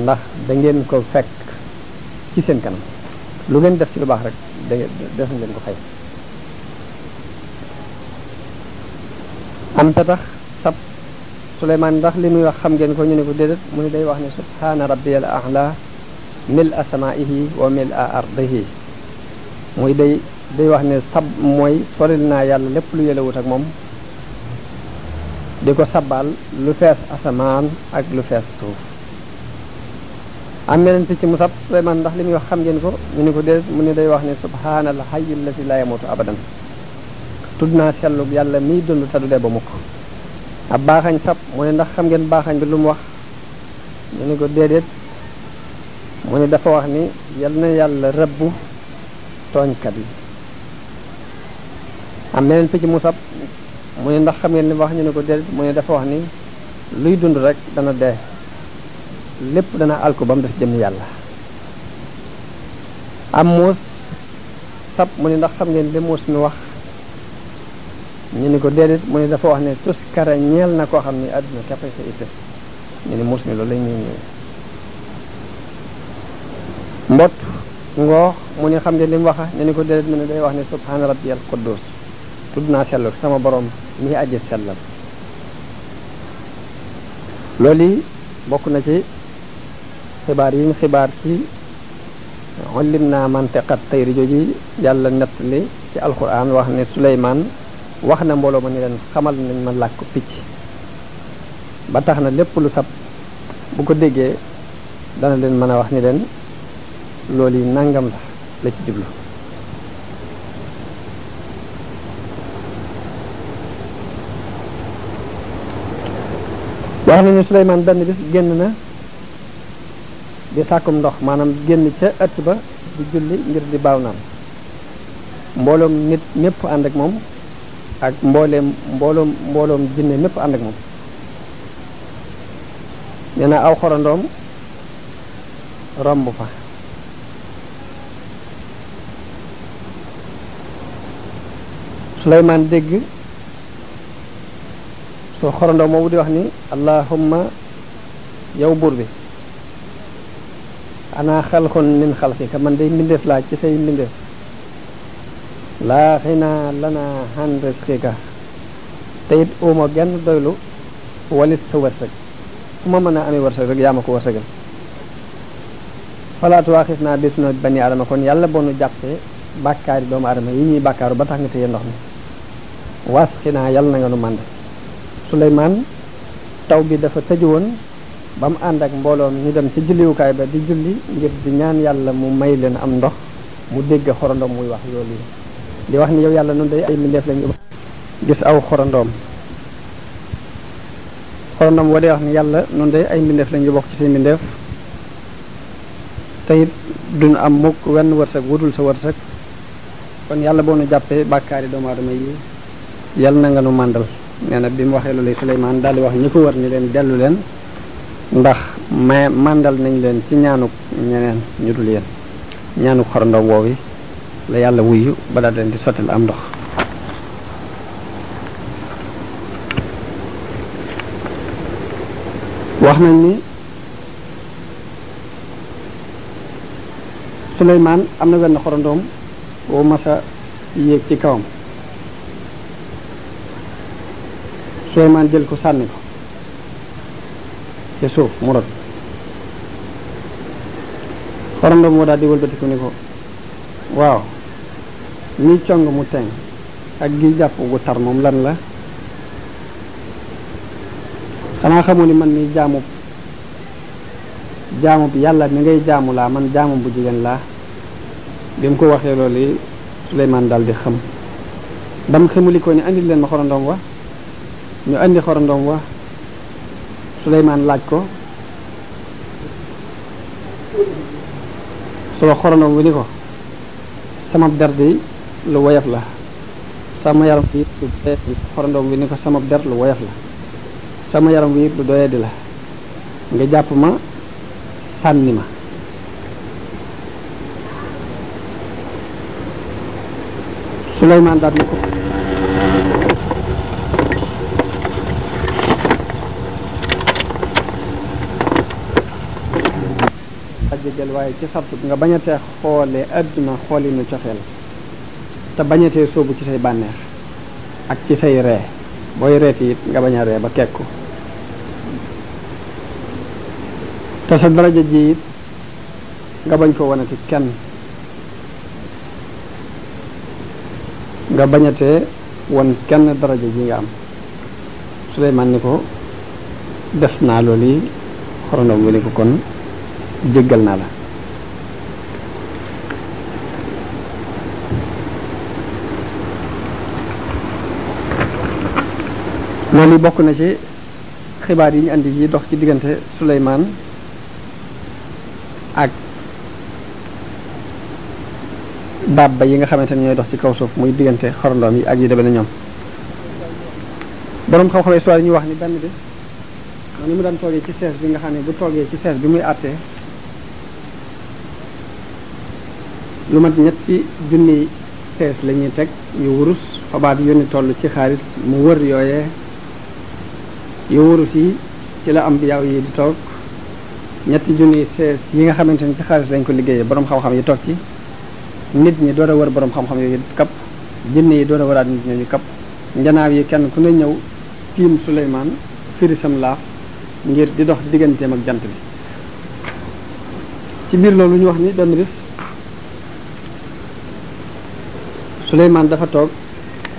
ndax da ngeen ko fekk ci seen kanam lu ngeen def ci lu baax rek des na leen ko fay am ta tax sab Suleymaan ndax li muy wax xam ngeen ko ñu ne ko déedéet mu ne day wax ne subhaana rabbiyal a'la mil a samaihi wa mil a ardihi muy day wax ne sab mooy soril naa yàlla lépp lu yëlewut ak moom di ko sabal lu fees asamaan ak lu fees suuf am meneen picc mu sab Suleymaan ndax li muy wax xam ngeen ko ñu ne ko déedéet mu ne day wax ne subhaanal hayyil lazi laa yamuutu abadan tudd naa sellu yàlla miy dund te du dee ba mukk ab baaxañ sab mu ne ndax xam ngeen baaxañ bi lu mu wax ñu ne ko déedéet mu ne dafa wax ni yal na yàlla rëbbu tooñkat yi am meneen picc mu sab mu ne ndax xam ngeen li mu wax ñu ne ko déedéet mu ne dafa wax ni luy dund rek dana dee lépp dana alku ba mu des jëm yàlla am muus sab mu ne ndax xam ngeen li muus mi wax ñu ni ko déedéet mu ne dafa wax ne tuskara ñeel na koo xam ni àdduna keppay sa itte ñu ni muus mi loolu lañ ñuy mbott ngoox mu ne xam ngeen li mu waxa ñu ni ko déedéet mu ne day wax ne subhaana rabbiyal quddus tudd naa sellu sama borom mi aji sellal loolu yi bokk na ci xibaar yi ñu xibaar ci ullim naa mantiqat tayri jooji yàlla nettali ci alquran wax ne Suleymaan wax na mbooloo ma ni leen xamal nañ ma làkk picc ba tax na lépp lu sab bu ko déggee dana leen mën a wax ni leen loolu yi nangam la ci jublu wax nañu Suleymaan benn bis génn na di sàkkum ndox maanaam génn ca ëtt ba di julli ngir di baaw naan mbooloom nit mépp ànd ak moom ak mbooloom jinne mépp ànd ak moom nee na aw xorandoom romb fa Suleymaan dégg soo xorandoom moomu di wax ni allahumma yow buur bi ana xalqun min xalqika man day mbindeef laa ci say mbindeef laa xinaa lana han rizqika te it uma genn doylu walis sa wërsëg fu ma mën a amee wërsëg rek yaa ma ko wërsëgal falaatu waaxis naa bis na bani adama kon yàlla boo nu jàppee bàkkaari doomu adama yi ñuy bàkkaaru ba tax nga téye ndox mi was xinaa yàlla na nga nu mànde Suleymaan taw bi dafa tëju woon ba mu ànd ak mbooloom ñu dem ci julliwukaay ba di julli ngir di ñaan yàlla mu may leen am ndox mu dégg xorandoom muy wax loolu yi di wax ni yow yàlla nun day ay mbindeef lañu gis aw xorandoom wa day wax ni yàlla nun day ay mbindeef lañu bokk ci say mbindeef te it duñ am mukk wenn wërsëg wudul sa wërsëg kon yàlla boo nu jàppee bàkkaari doomu aadama yi yàlla na nga nu màndal nee na bi mu waxee loolu Suleymaan daal di wax ñi ko wër ni leen dellu leen ndax màndal nañ leen ci ñaanuk ñeneen ñu dul yéen ñaanuk xorandoom woowi la yàlla wuyu ba daal leen di sottil am ndox wax nañ ni Suleymaan am na wenn xorandoom woo masa yéeg ci kawam Suleymaan jël ko sànni ko ci suuf mu rot xorandoom moo daal di wëlbatiku ni ko waaw nii cong mu teng ak gi jàpp gu tar moom lan la xanaa xamu ni man ni jaamub yàlla mi ngay jaamu laa man jaamu bu jigéen laa bi mu ko waxee loolu yi Suleymaan daal di xam dam xamuli ko ni andil leen ma xorandoom wa ñu andi xorandoom wa Suleymaan laaj ko solo xorandoom wi ni ko sama der di lu woyof la sama yaram wi lu doyadi xorandoom wi ni ko sama der lu woyof la sama yaram wi lu doyadi la nga jàpp ma sànni ma Suleymaan daal ni ko jégal waaye ci sartu nga bañatee xoolee adduna xoolinu cofeel te bañatee sóobu ci say bànneex ak ci say ree booy reeti it nga bañ a ree ba kekku te sa daraja ji it nga bañ ko wanati kenn nga bañatee won kenn daraja ji nga am Suleymaan ni ko def naa loolu yi xorandoom wi ni ko kon jéggal naa la loolu bokk na ci xibaar yi ñu andi yi dox ci diggante Suleymaan ak dabba yi nga xamante ne ñooy dox ci kaw suuf muy diggante xorandoom yi ak yu demee na ñoom boroom xam-xam histoire yi ñu wax ni benn bis ni mu daan toogee ci sees bi nga xam ne bu toogee ci sees bi muy àttee lu mat ñetti junni sees la ñuy teg yu wurus xobaat yu ni toll ci xaalis mu wër yooyee yu wurus yi ci la am bi yaaw yi di toog ñetti junni sees yi nga xamante ni ci xaalis lañ ko liggéeyee boroom xam-xam yi toog ci nit ñi door a wër boroom xam-xam yooyu kap jinne yi door a wëraat nit ñooñu kap njanaaw yi kenn ku ne ñëw tiim Suleymaan firi sam laaf ngir di dox digganteem ak jant bi ci biir loolu ñu wax ni benn bis Suleymaan dafa toog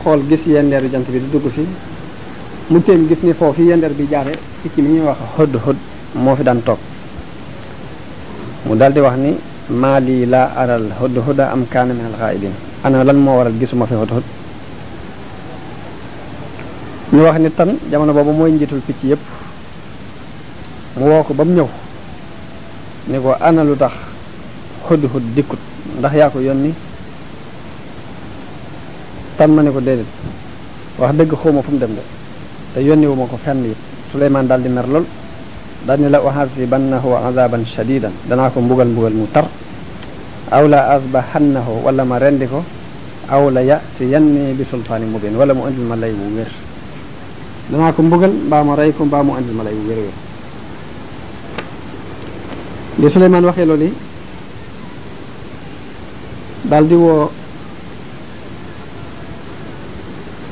xool gis yendeeru jant bi di dugg si mu téen gis ni foofu yendeer bi jaare picc mi ñuy wax hëdd hëdd moo fi daan toog mu daldi wax ni maa lii laa aral hëdd hëdda am kaana min al ghaa'ibin ana lan moo waral gisuma fi hëdd hëdd ñu wax ni tan jamono boobu mooy njiitul picc yépp mu woo ko ba mu ñëw ni ko ana lu tax Hudhud dikkut ndax yaa ko yónni tan ma ne ko déedéet wax dëgg xawma fu mu dem de te yónni wu ma ko fenn it Suleymaan daal di mer lool daal ni la u'azibannahu azaban shadidan danaa ko mbugal mu tar aw la asbahannahu wala ma rendi ko aw la ya'tiyanni bi sultaani mubin wala mu andil ma lay wu wér danaa ko mbugal mbaa ma rey ko mbaa mu andil ma lay wu wér wér li Suleymaan waxee loolu yi daal di woo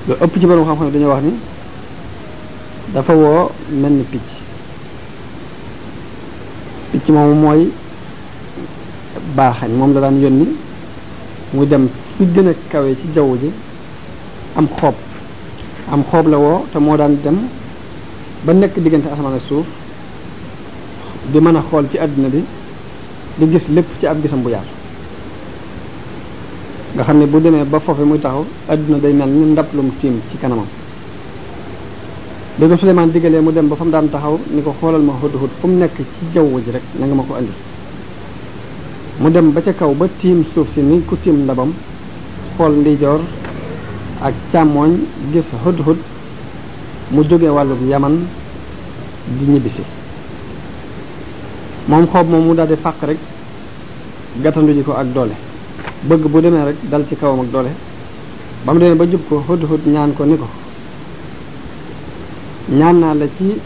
lu ëpp ci borom xam-xam dañoo wax ni dafa woo mel ni picc moomu mooy baaxañ moom la daan yónni mu dem fi gën a kawe ci jaww ji am xoob la woo te moo daan dem ba nekk diggante asamaan ak suuf di mën a xool ci àddina bi di gis lépp ci ab gisam bu yaatu nga xam ne bu demee ba foofu muy taxaw àdduna day mel ni ndab lum tiim ci kanamam bi ko Suleymaan diggalee mu dem ba fa mu daan taxaw ni ko xoolal ma Hudhud fu mu nekk ci jaww ji rek na nga ma ko andi mu dem ba ca kaw ba tiim suuf si ni ku tiim ndabam xool ndijoor ak càmmooñ gis Hudhud mu jóge wàllub Yaman di ñibbisi moom xoob moom mu daal di fàq rek gàttandu ji ko ak doole bëgg bu demee rek dal ci kawam ak doole ba mu demee ba jub ko Hudhud ñaan ko ni ko ñaan naa la ci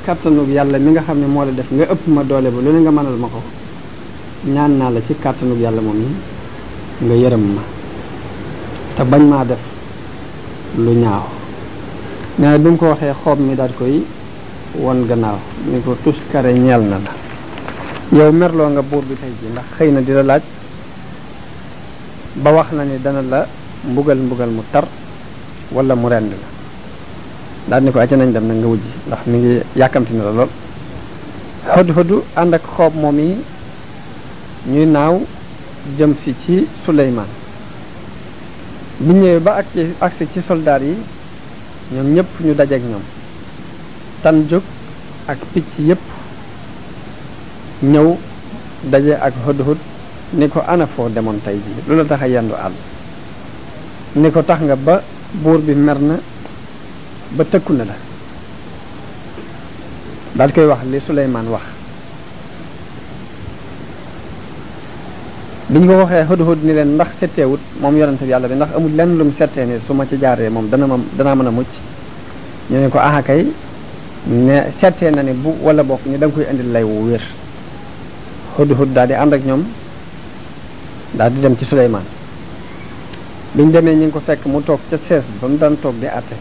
kàttanug yàlla mi nga xam ne moo la def nga ëpp ma doole ba lu ne nga mënal ma ko ñaan naa la ci kàttanug yàlla moom yi nga yërëm ma te bañ maa def lu ñaaw nee na bi mu ko waxee xoob mi daal koy won gannaaw ni ko tuskare ñeel na la yow merloo nga buur bi tey ji ndax xëy na di la laaj ba wax na ni dana la mbugal mu tar wala mu rend la daal ni ko acca nañ dem nag nga wujji ndax mi ngi yàkkamti na la lool Hudhud ànd ak xoob moom yi ñuy naaw jëm si ci Suleymaan bi ñëwee ba agsi ci soldaar yi ñoom ñëpp ñu dajeek ñoom tan jóg ak picc yépp ñëw daje ak Hudhud ni ko ana foo demoon tey ji lu la tax a yendu àll ni ko tax nga ba buur bi mer na ba tëkku na la daal koy wax li Suleymaan wax bi ñu ko waxee Hudhud ni leen ndax setteewut moom yonente bi yàlla bi ndax amul lenn lu mu settee ni su ma ci jaaree moom danaa mën a mucc ñu ne ko aha kay ne settee na ni bu wala bokk ni da nga koy indil lay wu wér Hudhud daal di ànd ak ñoom daal di dem ci Suleymaan biñ demee ñu ngi ko fekk mu toog ca sees ba mu daan toog di àtte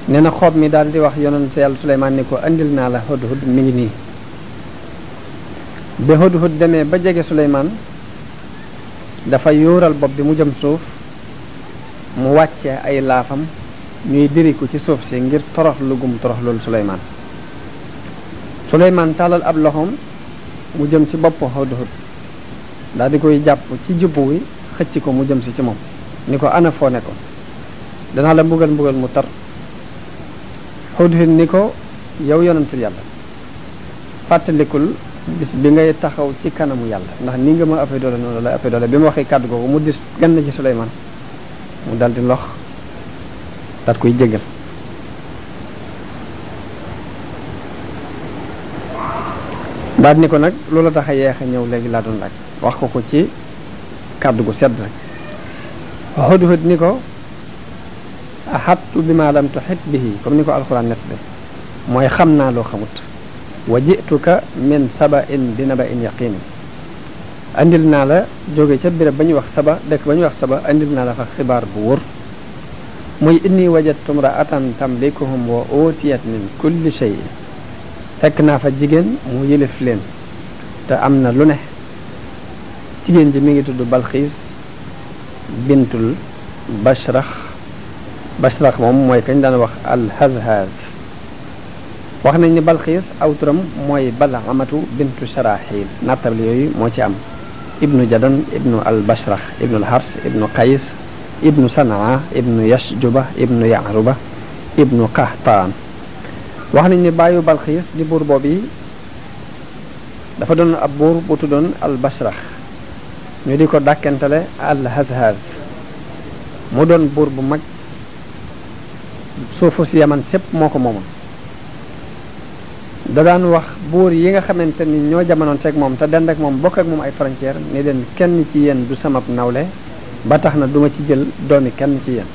nee na xoob mi daal di wax yonente yàlla Suleymaan ni ko indil naa la Hudhud mi ngi nii bi Hudhud demee ba jege Suleymaan dafa yóoral bopp bi mu jëm suuf mu wàccee ay laafam ñuy diriku ci suuf si ngir torox lugum torox loolu Suleymaan tàllal ab loxoom mu jëm ci bopp Hudhud daal di koy jàpp ci jubbu wi xëcc ko mu jëm si ci moom ni ko ana foo ne ko danaa la mbugal mu tar Hudhud ni ko yow yonentul yàlla fàttalikul bis bi ngay taxaw ci kanamu yàlla ndax ni nga ma ëppee doole noonu la ëppee doole bi ma waxee kàddu googu mu dis gann ci Suleymaan mu dal di lox daat koy jégal daal ni ko nag loola tax a yeex a ñëw léegi laa doon laaj wax ko ci kàddu gu sedd rek Hudhud ni ko ahattu bi ma lam tuhit bihi comme ni ko alxuraan nett de mooy xam naa loo xamut wa jituka min saba'in bi naba'in yaqin andil naa la jóge ca béréb ba ñuy wax saba dëkk ba ñuy wax saba andil naa la fa xibaar bu wóor muy inni wajadtu imra'atan tamlikuhum wa utiyat min kulli shay fekk naa fa jigéen mu yëlif leen te am na lu ne jigéen ji mi ngi tudd Balxiis bintul Bashrax moom mooy kañ daan wax al-Hazhaz wax nañ ni Balxiis aw turam mooy Balamatu bintu Sharaxil nattable yooyu moo ci am ibnu Jadan ibnu al-Bashrax ibnu al-Hars ibnu Qays ibnu Sanaa ibnu Yashjuba ibnu Ya'ruba ibnu Qahtaan wax nañ ni bàyyu Balxiis di buur boobu yi dafa doon ab buur bu tuddoon al Bashrax ñu di ko dàkkentale al Hazhaz mu doon buur bu mag suufu si Yaman sépp moo ko moomoon da daan wax buur yi nga xamante ni ñoo jamonoon teeg moom te dend ak moom bokk ak moom ay frontière ni leen kenn ci yéen du samab nawle ba tax na duma ci jël doomi kenn ci yéen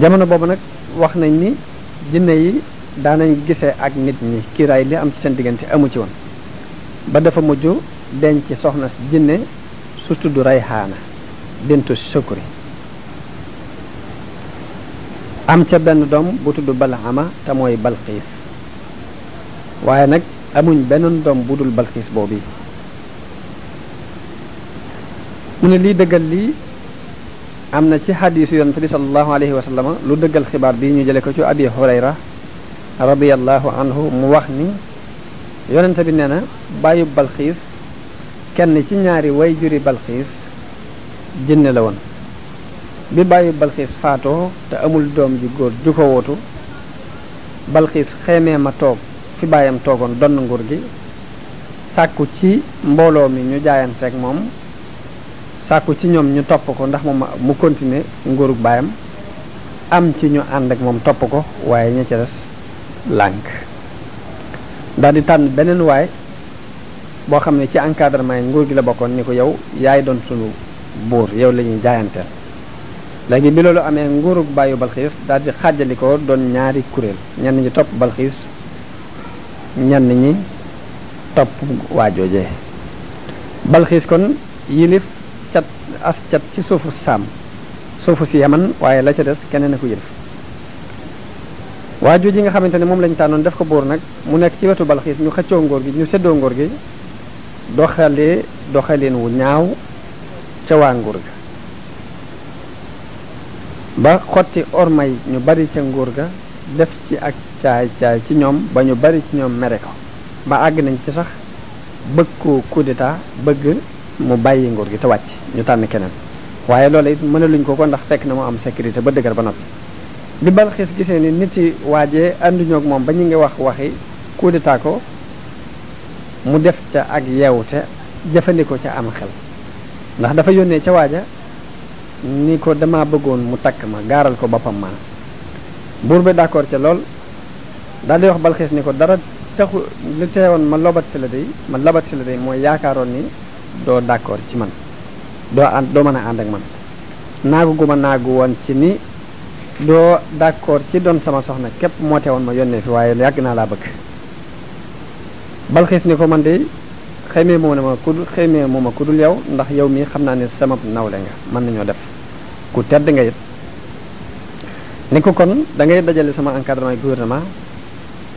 jamono boobu nag wax nañ ni jinne yi daanañ gisee ak nit ñi kiiraay li am ci seen diggante amu ci woon ba dafa mujj denc soxna jinne su tudd Rayhaana bintu Shukri am ca benn doom bu tudd Bal'ama te mooy Balxiis waaye nag amuñ benn doom bu dul Balxiis boobu mu ne lii dëggal lii am na ci xadiisu yonent bi sallallahu alayhi wa sallam lu dëggal xibaar bi ñu jële ko ci Abi Hurayra radiyallahu anhu mu wax ni yonent bi nee na bàyyu Balxiis kenn ci ñaari way juri Balxiis jinne la woon bi bàyyi Balxiis faatoo te amul doom ji góor ju ko wootu Balxiis xeemee ma toog fi bàyyam toogoon donn nguur gi sàkku ci mbooloo mi ñu jaayanteeg moom sàkku ci ñoom ñu topp ko ndax moom mu continuer nguurug baayam am ci ñu ànd ak moom topp ko waaye ña ca des lànk daal di tànn beneen waay boo xam ne ci encadrement yi nguur gi la bokkoon ni ko yow yaay doon sunu buur yow la ñuy jaayanteel léegi bi loolu amee nguurug bàyyu Balxiis daal di xàjjalikoo doon ñaari kuréel ñenn ñi topp Balxiis ñenn ñi topp waajoojee Balxiis kon yilif cat as cat ci suufu saam suufu si Yaman waaye la ca des keneen a ko yilif waajoo ji nga xamante ne moom lañ tànnoon def ko buur nag mu nekk ci wetu Balxiis ñu xëccoo ngóor gi ñu séddoo ngóor gi doxaleen wu ñaaw ca waa nguur ga ba xotti ormay ñu bari ca nguur ga def ci ak caay ci ñoom ba ñu bari ci ñoom mere ko ba àgg nañ ci sax bëgg ko coup d'état bëgg mu bàyyi nguur gi te wàcc ñu tànn keneen waaye loolu it mënaluñ ko ndax fekk na mu am sécurité ba dëgër ba noppi bi Balxiis gisee ni nit yi waajee ànduñoo ak moom ba ñu ngi waxi coup d'état ko mu def ca ak yeewute jëfandikoo ca am xel ndax dafa yónnee ca waaja ni ko dama bëggoon mu takk ma gaaral ko boppam ma buur bi d'accord ca lool daal di wax Balxiis ni ko dara taxu li teewoon ma labat si la day mooy yaakaaroon ni doo d'accord ci man doo mën a ànd ak man naagu gu ma naagu woon ci ni doo d'accord ci doon sama soxna képp moo teewoon ma yónnee fi waaye yàgg naa laa bëgg Balxiis ni ko man de xëymee moo ma ku dul yow ndax yow mii xam naa ne sama nawle nga mën nañoo def ku tedd nga it ni ko kon da ngay dajale sama encadrement gouvernement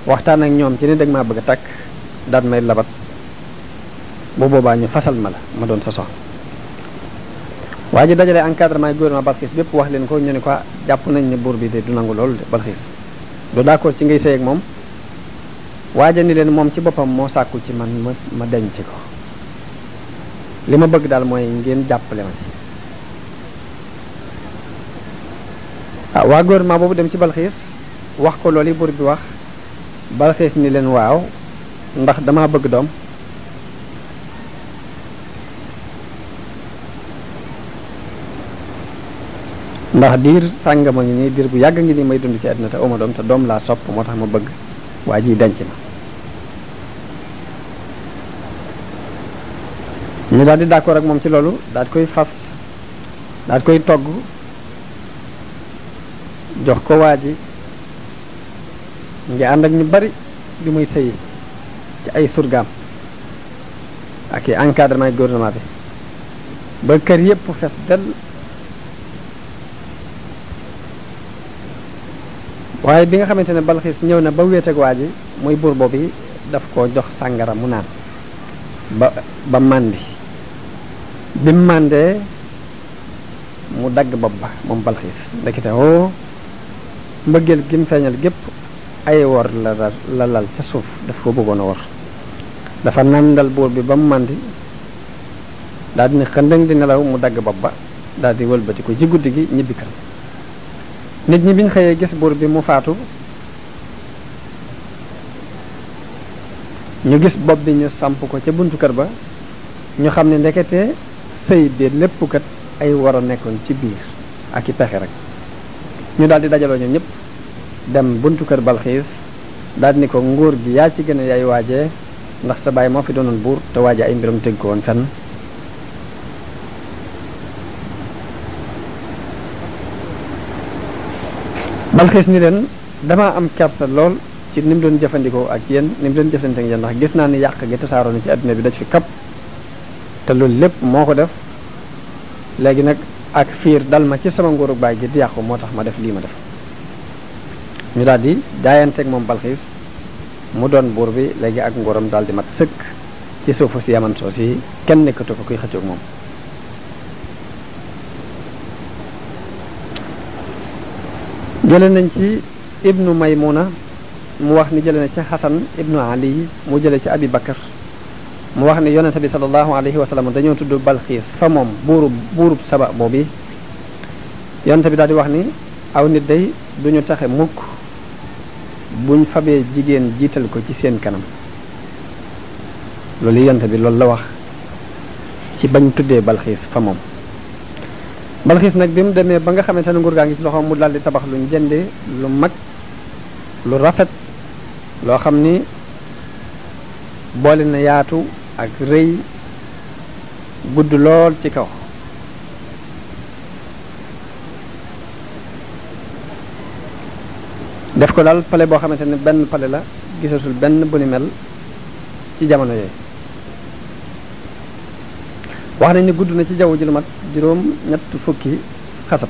waxtaan ak ñoom ci ni dag maa bëgg a takk daat may labat bu boobaa ñu fasal ma doon sa soxna waa ji dajale encadrement gouvernement Balxiis bépp wax leen ko ñu ne ko jàpp nañ ne buur bi de du nangu loolu de Balxiis du d'accord ci ngay sëy ak moom waaja ni leen moom ci boppam moo sàkku ci man ma denc ko li ma bëgg daal mooy ngeen jàppale ma ci waa gouvernement boobu dem ci Balxiis wax ko loolu yi buur bi wax Balxiis ni leen waaw ndax dama bëgg doom ndax diir sàngama ngi nii diir bu yàgg ngi nii may dund ci àddina te oma doom te doom laa sopp moo tax ma bëgg waa ji denc ma ñu daal di d'accord ak moom ci loolu daal di koy fas daal di koy togg jox ko waa ji ngi ànd ak ñu bari bi muy sëyi ci ay surgaam ak i encadrement gouvernement bi ba kër yépp fes del waaye bi nga xamante ne Balxiis ñëw na ba wéet ak waa ji muy buur boobu daf ko jox sàngara mu naan ba màndi bi mu màndee mu dagg bopp ba moom Balxiis ndekete mbëggeel gi mu feeñal gépp ay wor la lal ca suuf daf ko bëggoon a wor dafa nàndal buur bi ba mu màndi daal di ne xëndëng di nelaw mu dagg bopp ba daal di wëlbati ko ci guddi gi ñibbi kan nit ñi biñ xëyee gis buur bi mu faatu ñu gis bopp bi ñu samp ko ca buntu kër ba ñu xam ne ndekete sëy bi lépp kat ay war a nekkoon ci biir ak i pexe rek ñu daal di dajaloo ñoom ñëpp dem buntu kër Balxiis daal ni ko nguur gi yaa ci gën a yaay waajee ndax sa baay moo fi doonoon buur te waaje ay mbiram tëgg ko woon fenn Balxiis ni leen dama am kersa lool ci ni mu doon jëfandikoo ak yéen ni mu doon jëfandikoo ak yéen ndax gis naa ni yàq gi tasaaroo na ci adduna bi daj fi kap te loolu lépp moo ko def léegi nag ak fiir dal ma ci sama nguurug baay gi di yàqu moo tax ma def lii ma def ñu daal di jaayanteeg moom Balxiis mu doon buur bi léegi ak nguuram daal di mat sëkk ci suufu si Yaman soo si kenn nekkatu ko kuy xëccoog moom jële nañ ci ibnu Maymuna mu wax ni jële na ci Xasan ibnu Ali mu jële ci Abi Bakar mu wax ni yonente bi sallallahu alayhi wa sallam dañoo tudd Balxiis fa moom buurub Saba boobu yonente bi daal di wax ni aw nit day duñu taxe mukk buñ fabee jigéen jiital ko ci seen kanam loolu yonente bi loolu la wax ci bañ tuddee Balxiis fa moom Balxiis nag bi mu demee ba nga xamante ne nguur gaa ngi ci loxoom mu daldi tabax luñ jënde lu mag lu rafet loo xam ni boole na yaatu ak rëy gudd lool ci kaw def ko daal palais boo xamante ne benn palais la gisatul benn bu ni mel ci jamono yooyu wax nañ ni gudd na ci jaww ji lu mat juróom ñett fukki xasab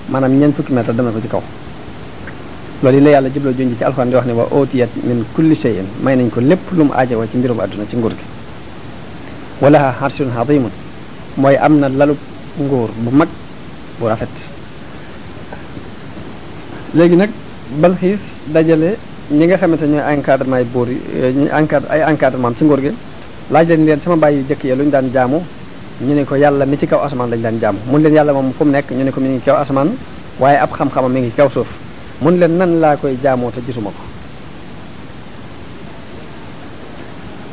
maanaam ñeent fukki mètre dana ko ci kaw loolu yi la yàlla jubloo junj ci alxuraan di wax ne wa ootiyat min kulli shay'in may nañ ko lépp lu mu aajowoo ci mbirum àdduna ci nguur gi walaha harshun azimun mooy am na lalu nguur bu mag bu rafet léegi nag Balxiis dajale ñi nga xamante ñooy encadrement yi buur yi ñi ay encadrement ci nguur gi laaj leen sama bàyyi yu jëkk yi lu ñu daan jaamu ñu ne ko yàlla mi ci kaw asamaan lañu daan jaamu mun leen yàlla moom fu mu nekk ñu ne ko mi ngi kaw asamaan waaye ab xam-xamam mi ngi kaw suuf mun leen nan laa koy jaamoo te gisuma ko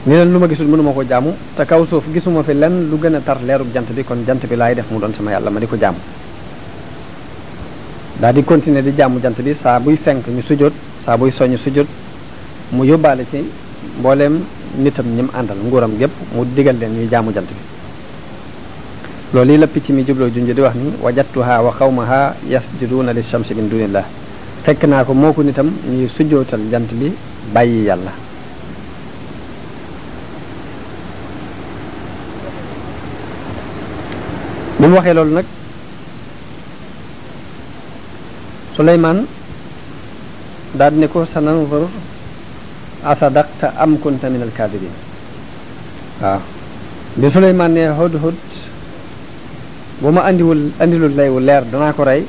ni leen lu ma gisul mënuma ko jaamu te kaw suuf gisuma fi lenn lu gën a tar leerub jant bi kon jant bi laay def mu doon sama yàlla ma di ko jaamu daal di continuer di jaamu jant bi saa buy fenk ñu sujjóot saa buy soñu sujjóot mu yóbbaale ci mbooleem nitam ñi mu àndal nguuram gépp mu digal leen ñuy jaamu jant bi loolu yi la picc mi jubloo junj di wax ni wajadtuha wa qawmaha yasjuduuna li shamsi min dunillah fekk naa ko moo ko nitam ñuy sujjootal jant bi bàyyi yàlla bi mu waxee loolu nag Suleymaan daal di ne ko sananzur asadaqta am kunta min alkaadibin waaw bi Suleymaan ne hudhud bu ma andilul lay wu leer danaa ko rey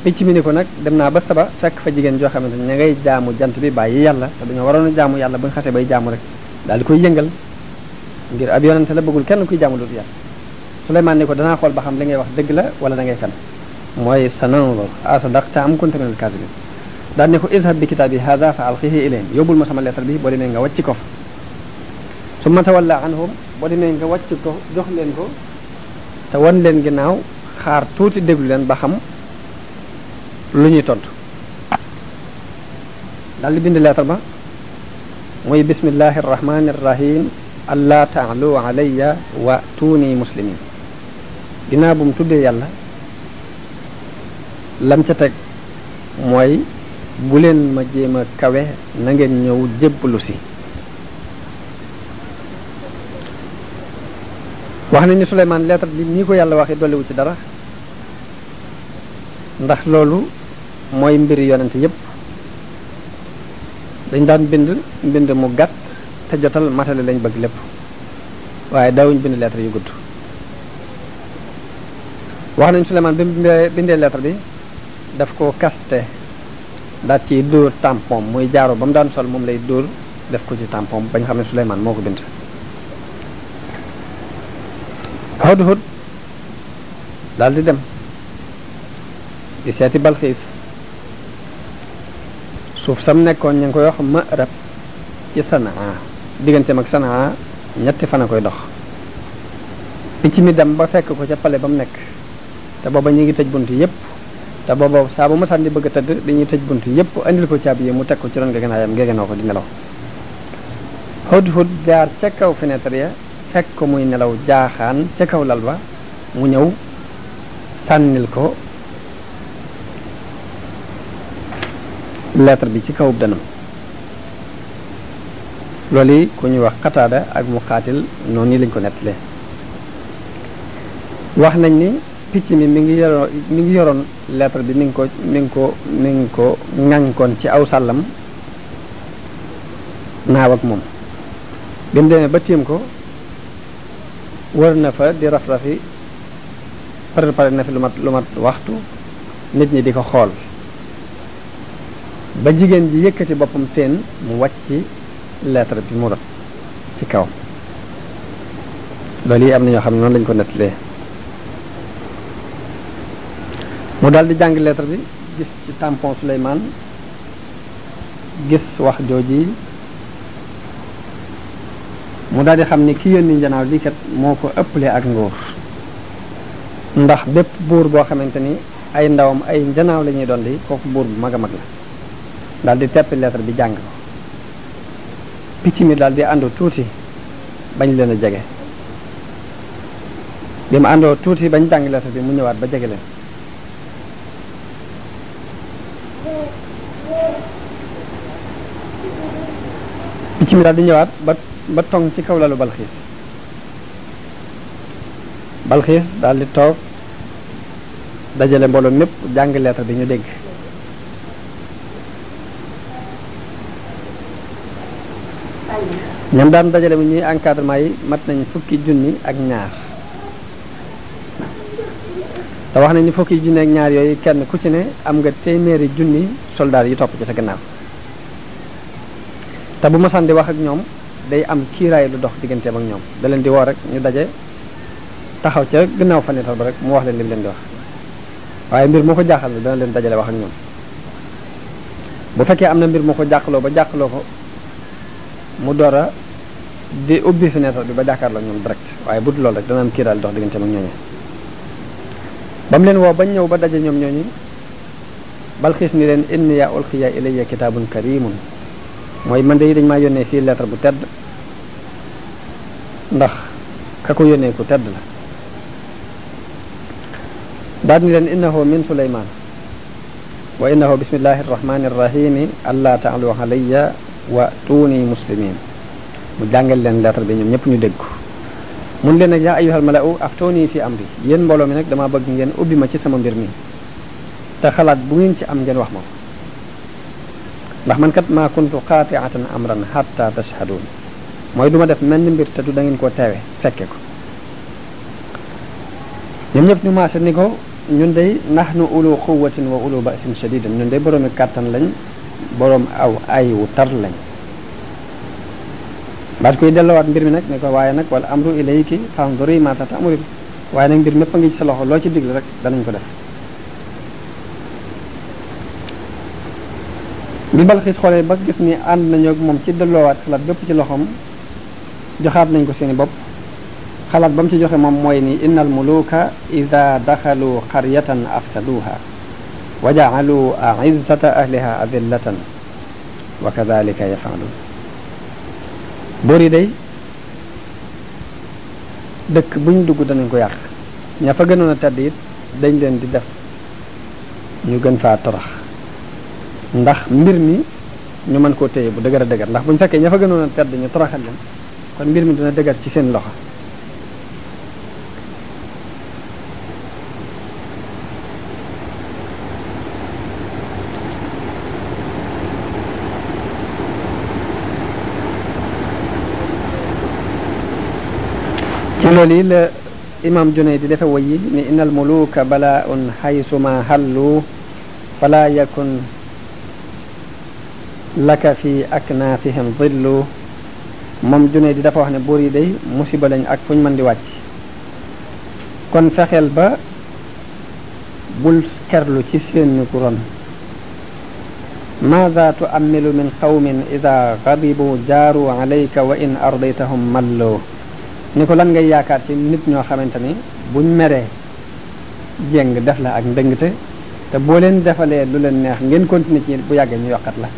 picc mi ni ko nag dem naa ba Saba fekk fa jigéen joo xamante ne ña ngay jaamu jant bi bàyyi yàlla te dañoo waroon a jaamu yàlla bu ñu xasee bay jaamu rek daal di koy yëngal ngir ab yonente la bëggul kenn kuy jaamu dootu yàlla Suleymaan ni ko danaa xool ba xam li ngay wax dëgg la wala da ngay fen mooy sananzur asadaqta am kunta min alkaadibin daal ne ko izhab bi kitaabi haza fa alqihi ilayhim yóbbul ma sama lettre bi boo demee nga wàcc ko su ma tawalla anhum boo demee nga wàcc ko jox leen ko te wan leen ginnaaw xaar tuuti déglu leen ba xam lu ñuy tontu daal di bind lettre ba muy bismillahi arrahmani arrahim alla ta'lu alayya wa tuuni muslimin ginnaaw bu mu tuddee yàlla lam ca teg mooy bu leen ma jéem a kawe na ngeen ñëw jébbalu si wax nañ ni Suleymaan lettre bi ñi ko yàlla waxee dolliwu ci dara ndax loolu mooy mbiri yonent yépp dañ daan bind mu gàtt te jotal matale lañ bëgg lépp waaye daawuñ bind lettre yu gudd wax nañ Suleymaan bi mu bindee lettre bi daf ko kaste daat ci dóor tampon muy jaaro ba mu daan sol moom lay dóor def ko ci tampon bañ xam ne Suleymaan moo ko bind Hudhud daal di dem di seeti Balxiis suuf sam nekkoon ñu ngi koy wax Ma'rab ci Sanaa digganteem ak Sanaa ñetti fan a koy dox picc mi dem ba fekk ko ca pale ba mu nekk te booba ñu ngi tëj bunt yépp te booba saa bu masaan di bëgg a tëdd dañuy tëj bunt yépp andil ko caabi yi mu teg ko ci ron gegenaayam gegenoo ko di nelaw Hudhud jaar ca kaw fenêtre ya fekk ko muy nelaw jaaxaan ca kaw lal ba mu ñëw sànnil ko lettre bi ci kawub danam loolu yi ku ñuy wax Qataada ak Muqaatil noonu lañ ko nettalee wax nañ ni picc mi mi ngi yoroon lettre bi mi ngi ko ŋànkoon ci aw sàllam naaw ak moom bi mu demee ba tiim ko wër na fa di raf-rafi pare na fi lu mat waxtu nit ñi di ko xool ba jigéen ji yëkkati boppam teen mu wàcc lettre bi mu rot ci kaw loolu yi am na ñoo xam ne noonu lañ ko nettalee mu daal di jàng lettre bi gis ci tampon Suleymaan gis wax jooji mu daal di xam ni ki yónni njanaaw li kat moo ko ëppalee ak nguur ndax bépp buur boo xamante ni ay ndawam ay njanaaw la ñuy doon di kooku buur bu mag a mag la daal di teppi lettre bi jàng ko picc mi daal di àndu tuuti bañ leen a jege bi mu àndoo tuuti bañ jàng lettre bi mu ñëwaat ba jege leen picc mi daal di ñëwaat ba tong ci kaw lalu Balxiis daal di toog dajale mbooloo mépp jàng lettre bi ñu dégg ñam daan dajale mu ñuy encadrement yi mat nañ fukki junni ak ñaar te wax nañ ni fukki junni ak ñaar yooyu kenn ku ci ne am nga téeméeri junni soldaar yi topp ci sa gannaaw te bu ma sànni wax ak ñoom day am kiiraay lu dox digganteem ak ñoom da leen di woo rek ñu daje taxaw ca gannaaw fanital ba rek mu wax leen li mu leen di wax waaye mbir moo ko jaaxal dana leen dajale wax ak ñoom bu fekkee am na mbir moo ko jàqaloo ba jàqaloo ko mu door a di ubbi fenêtre bi ba jàkkaarloo ñoom direct waaye bu dul loolu rek dana am kiiraay lu dox digganteem ak ñooñu ba mu leen woo bañ ñëw ba daje ñoom ñooñu Balxiis ni leen inni yaa ulqiya ilayya kitaabun karimun mooy man de dañ maa yónnee fii lettre bu tedd ndax ka ko yónnee ku tedd la daal ni leen innahu min Suleymaan wa innahu bismillahi arrahmani arrahimi alla ta'alu alayya wa tuuni muslimin mu jàngal leen lettre bi ñoom ñëpp ñu dégg ko mun leen nag yaa ayyuhal mala'u aftooni fi amri yéen mbooloo mi nag dama bëgg ngeen ubbi ma ci sama mbir mi te xalaat bu ngeen ci am ngeen wax ma ko ndax man kat maa kuntu qaati'atan amran hatta tashhadun mooy duma def mel ni mbir te du da ngeen koo teewe fekke ko ñoom ñëpp ñu maase ni ko ñun day nahnu ulu quwwatin wa ulu ba'sin shadidin ñun day boroomi kàttan lañ boroom aw ay wu tar lañ baat koy dellowaat mbir mi nag ne ko waaye nag wal amru ilayki fanzuri ma ta'murin waaye nag mbir mépp a ngi ci sa loxo loo ci digle rek danañ ko def bi Balxiis xoolee ba gis ni ànd nañu ak moom ci delloowaat xalaat bépp ci loxoom joxaat nañ ko seeni bopp xalaat ba mu ci joxe moom mooy ni innal muluka ida daxalu qaryatan afsaduha wa ja'alu a'izzata ahliha adillatan wa kadhalika yaf'alun boor yi day dëkk buñ dugg danañ ko yàq ña fa gënoon a tedd it dañ leen di def ñu gën faa torox ndax mbir mi ñu mën koo téye bu dëgër a dëgër ndax buñ fekkee ña fa gënoon a tedd ñu toroxal leen kon mbir mi dina dëgër ci seen loxo ci loolu yi la imam Junayd di defe woy yi ni innal muluka bala'un haysuma hallu fala yakun laka fi aknaafihim dhillu moom Junayd di dafa wax ne buur yi day musiba lañ ak fu ñu mën di wàcc kon fexeel ba bul kerlu ci seen ku ron maada tuamilu min qawmin ida gadibu jaaru alayka wa in ardaytahum malloo ni ko lan ngay yaakaar ci nit ñoo xamante ni buñ meree jéng def la ak ndëngte te boo leen defalee lu leen neex ngeen continuer ci bu yàggee ñu yokkat la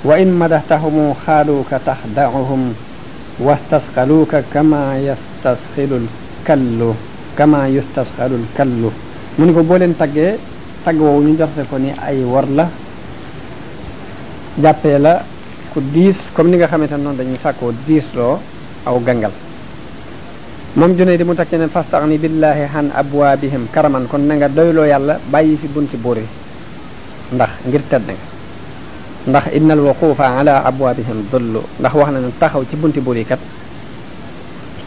wa in madaxtahumu xaaluuka taxdauhum wastasxaluuka kama yustasxilul kallu mu ni ko boo leen taggee tagg woowu ñu joxe ko ni ay war la jàppee la ku diis comme ni nga xamante ne noonu dañu sàkkoo diis loo aw gangal moom junne di mu takk ne fastaxni billahi han abwaabihim karaman kon na nga doyloo yàlla bàyyi fi bunti buur yi ndax ngir tedd nga ndax innal wuqufa ala abwaabihim dullu ndax wax na ne taxaw ci bunti buur yi kat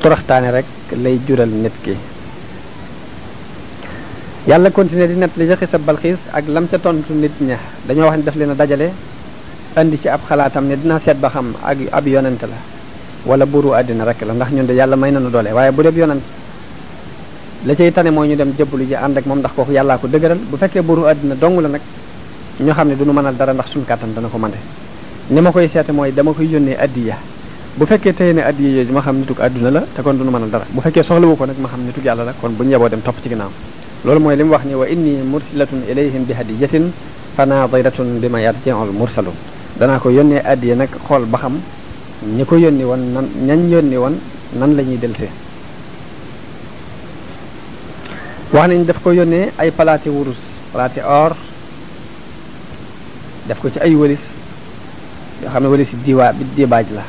toroxtaane rek lay jural nit ki yàlla continuer di nett li ci xisa Balxiis ak lam ca tontu nit ña dañoo wax ne daf leen a dajale andi ci ab xalaatam ne dina seet ba xam ak ab yonent la wala buuru àddina rek la ndax ñun de yàlla may nañu doole waaye bu dee yonent la cay tane mooy ñu dem jëbbalu ji ànd ak moom ndax kooku yàllaa ko dëgëral bu fekkee buuru àddina dong la nag ñoo xam ne duñu mënal dara ndax suñu kàttan dana ko mante ni ma koy seete mooy dama koy yónnee addiya bu fekkee tey ne addiya yooyu ma xam nitug àdduna la te kon duñu mënal dara bu fekkee soxlawu ko nag ma xam nitug yàlla la kon bu ñu yeboo dem topp ci ginnaaw loolu mooy li mu wax ni wa inni mursilatun ilayhim bi hadiyatin fa naadiratun bima yarji'ul mursalun danaa ko yónnee addiya nag xool ba xam ñi ko yónni woon nan ñañ yónni woon nan la ñuy delsee wax nañ daf ko yónnee ay palaati wurus palaati or def ko ci ay wëlis yoo xam ne wëlis bi dibaaj la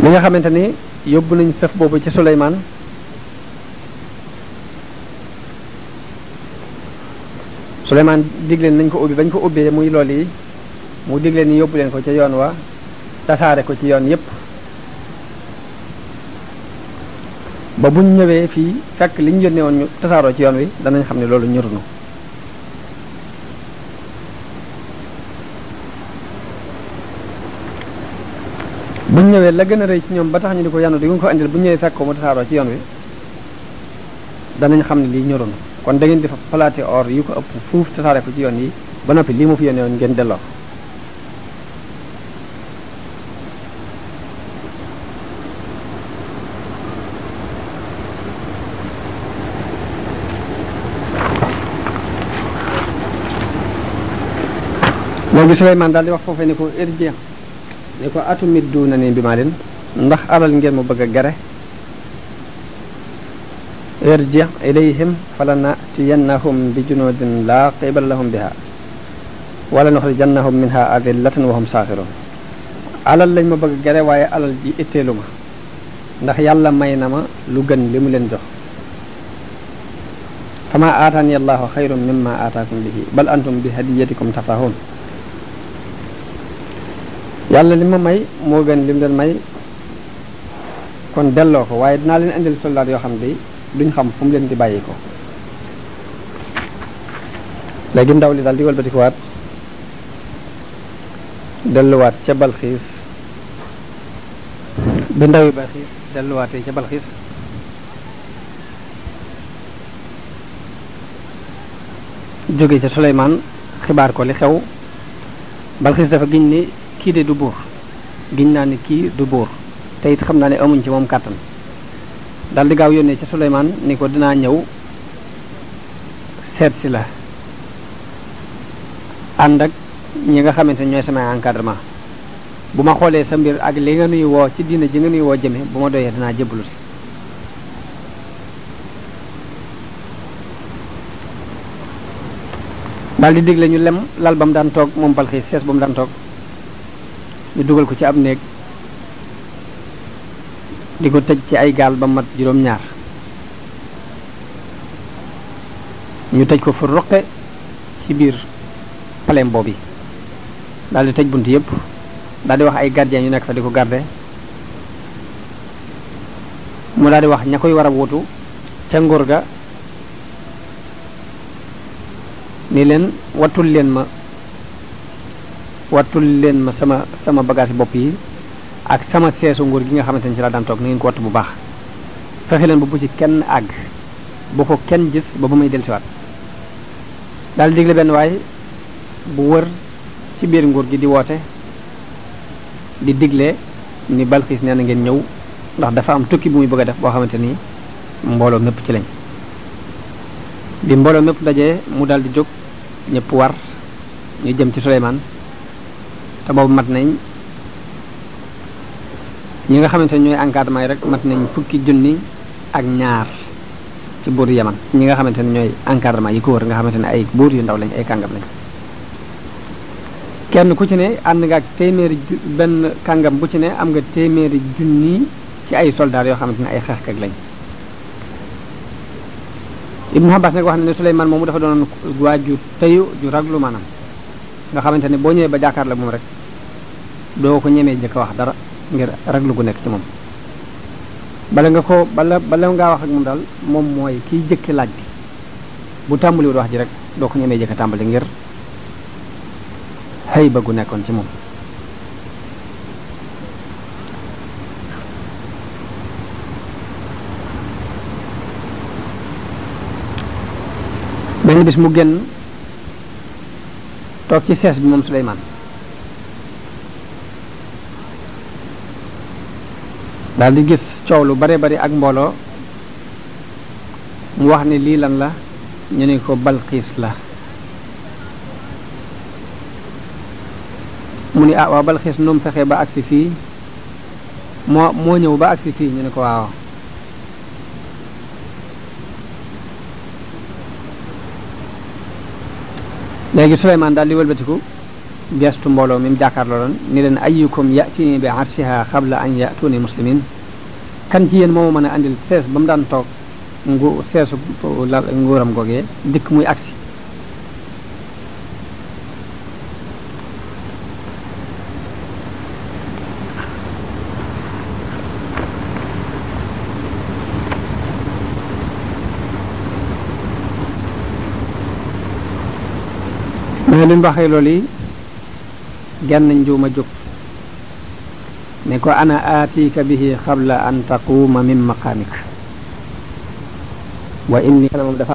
li nga xamante ni yóbbu nañ sëf boobu ci Suleymaan Suleymaan digleen nañ ko ubbi bañ ko ubbee muy lool yi mu digleen ni yóbbu leen ko ca yoon wa tasaare ko ci yoon yépp ba buñ ñëwee fii fekk liñ yónnee woon ñu tasaaroo ci yoon wi danañ xam ne loolu ñorunu buñ ñëwee la gën a rëy ci ñoom ba tax ñu di ko yanu di ko andil buñ ñëwee fekk ko mu tasaaroo ci yoon wi danañ xam ne lii ñorunu kon da ngeen di fa palaati or yu ko ëpp fuuf tasaare ko ci yoon yi ba noppi lii mu fi yónnee woon ngeen delloo léegi Suleymaan daal di wax foofee ni ko irji ni ko atumidduuna ni bi maa leen ndax alal ngeen mu bëgg a gare irji ilayhim falanatiyannahum bi junudin la qibala lahum biha wala nuxrijannahum minha adillatan wa hum saaxiroon alal lañ ma bëgg gare waaye alal ji itteelu ma ndax yàlla may na ma lu gën li mu leen jox fama aataani allahu xayrun mimma aataakum bihi bal antum bi hadiyatikum tafrahun yàlla li ma may moo gën li mu leen may kon delloo ko waaye dinaa leen indil soldaat yoo xam ne duñ xam fu mu leen di bàyyi ko léegi ndaw li daal di walbatikuwaat delluwaat ca Balxiis bi ndawi Balxiis delluwaatee ca Balxiis jóge ca Suleymaan xibaar ko li xew Balxiis dafa giñ ni kii de du buur giñ naa ni kii du buur te it xam naa ne amuñ ci moom kàttan dal di gaaw yónnee ca Suleymaan ni ko dinaa ñëw seet si la ànd ak ñi nga xamante ñooy samay encadrement bu ma xoolee sa mbir ak li nga nuy woo ci diina ji nga nuy woo jëme bu ma doyee dinaa jébbalu si daal di digle ñu lem lal ba mu daan toog moom Balxiis sees ba mu daan toog ñu dugal ko ci ab néeg di ko tëj ci ay gaal ba mat juróom-ñaar ñu tëj ko fu roqe ci biir palem boobu daal di tëj bunt yépp daal di wax ay gardien yu nekk fa di ko garder mu daal di wax ña koy war a wutu ca nguur ga ni leen wattul leen ma sama bagage bopp yi ak sama seesu nguur gi nga xamante ni ci la daan toog na ngeen ko wattu bu baax fexe leen bu ci kenn àgg bu ko kenn gis ba bu muy dellusiwaat daal digle benn waay bu wër ci biir nguur gi di woote di digle ni Balxiis nee na ngeen ñëw ndax dafa am tukki bu muy bëgg a def boo xamante ni mbooloo mépp ci lañ bi mbooloo mépp dajee mu daal di jóg ñëpp war ñu jëm ci Suleymaan te boobu mat nañ ñi nga xamante ni ñooy encadrement yi rek mat nañ 10,000 ak ñaar ci buur Yaman ñi nga xamante ne ñooy encadrement yi ko wër nga xamante ne ay buur yu ndaw lañ ay kàngam lañ kenn ku ci ne ànd nga ak benn kàngam bu ci ne am nga téeméeri junni ci ay soldats yoo xamante ne ay xeexkat lañ Ibnu Abbas nag wax na ne Suleymaan moomu dafa doon waaju teyu ju raglu maanaam nga xamante ne boo ñëwee ba jàkkaar la moom rek doo ko ñemee jëkk wax dara ngir raglu gu nekk ci moom bala ngaa wax ak moom daal moom mooy kiy jëkki laaj bi bu tàmbaliwul wax ji rek doo ko ñemee jëkk tàmbali ngir xëy ba gu nekkoon ci moom benn bis mu génn toog ci sees bi moom Suleymaan daal di gis coow lu bare bari ak mbooloo mu wax ni lii lan la ñu ne ko Balxiis la mu ni waaw Balxiis nu mu fexee ba agsi fii moo ñëw ba agsi fii ñu ne ko waaw léegi Suleymaan daal di wëlbatiku gestu mbooloo mi mu jàkkaarloo doon ni leen ayyukum ya'tini bi arshiha qabla an ya'tuni muslimin kan ci yéen moo mën a andil sees ba mu daan toog seesu nguuram googee dikk muy agsi mais li mu waxee loolu yi genn njuuma jóg ne ko ana aatika bihi qabla an taquuma min maqaamik wa inni moom dafa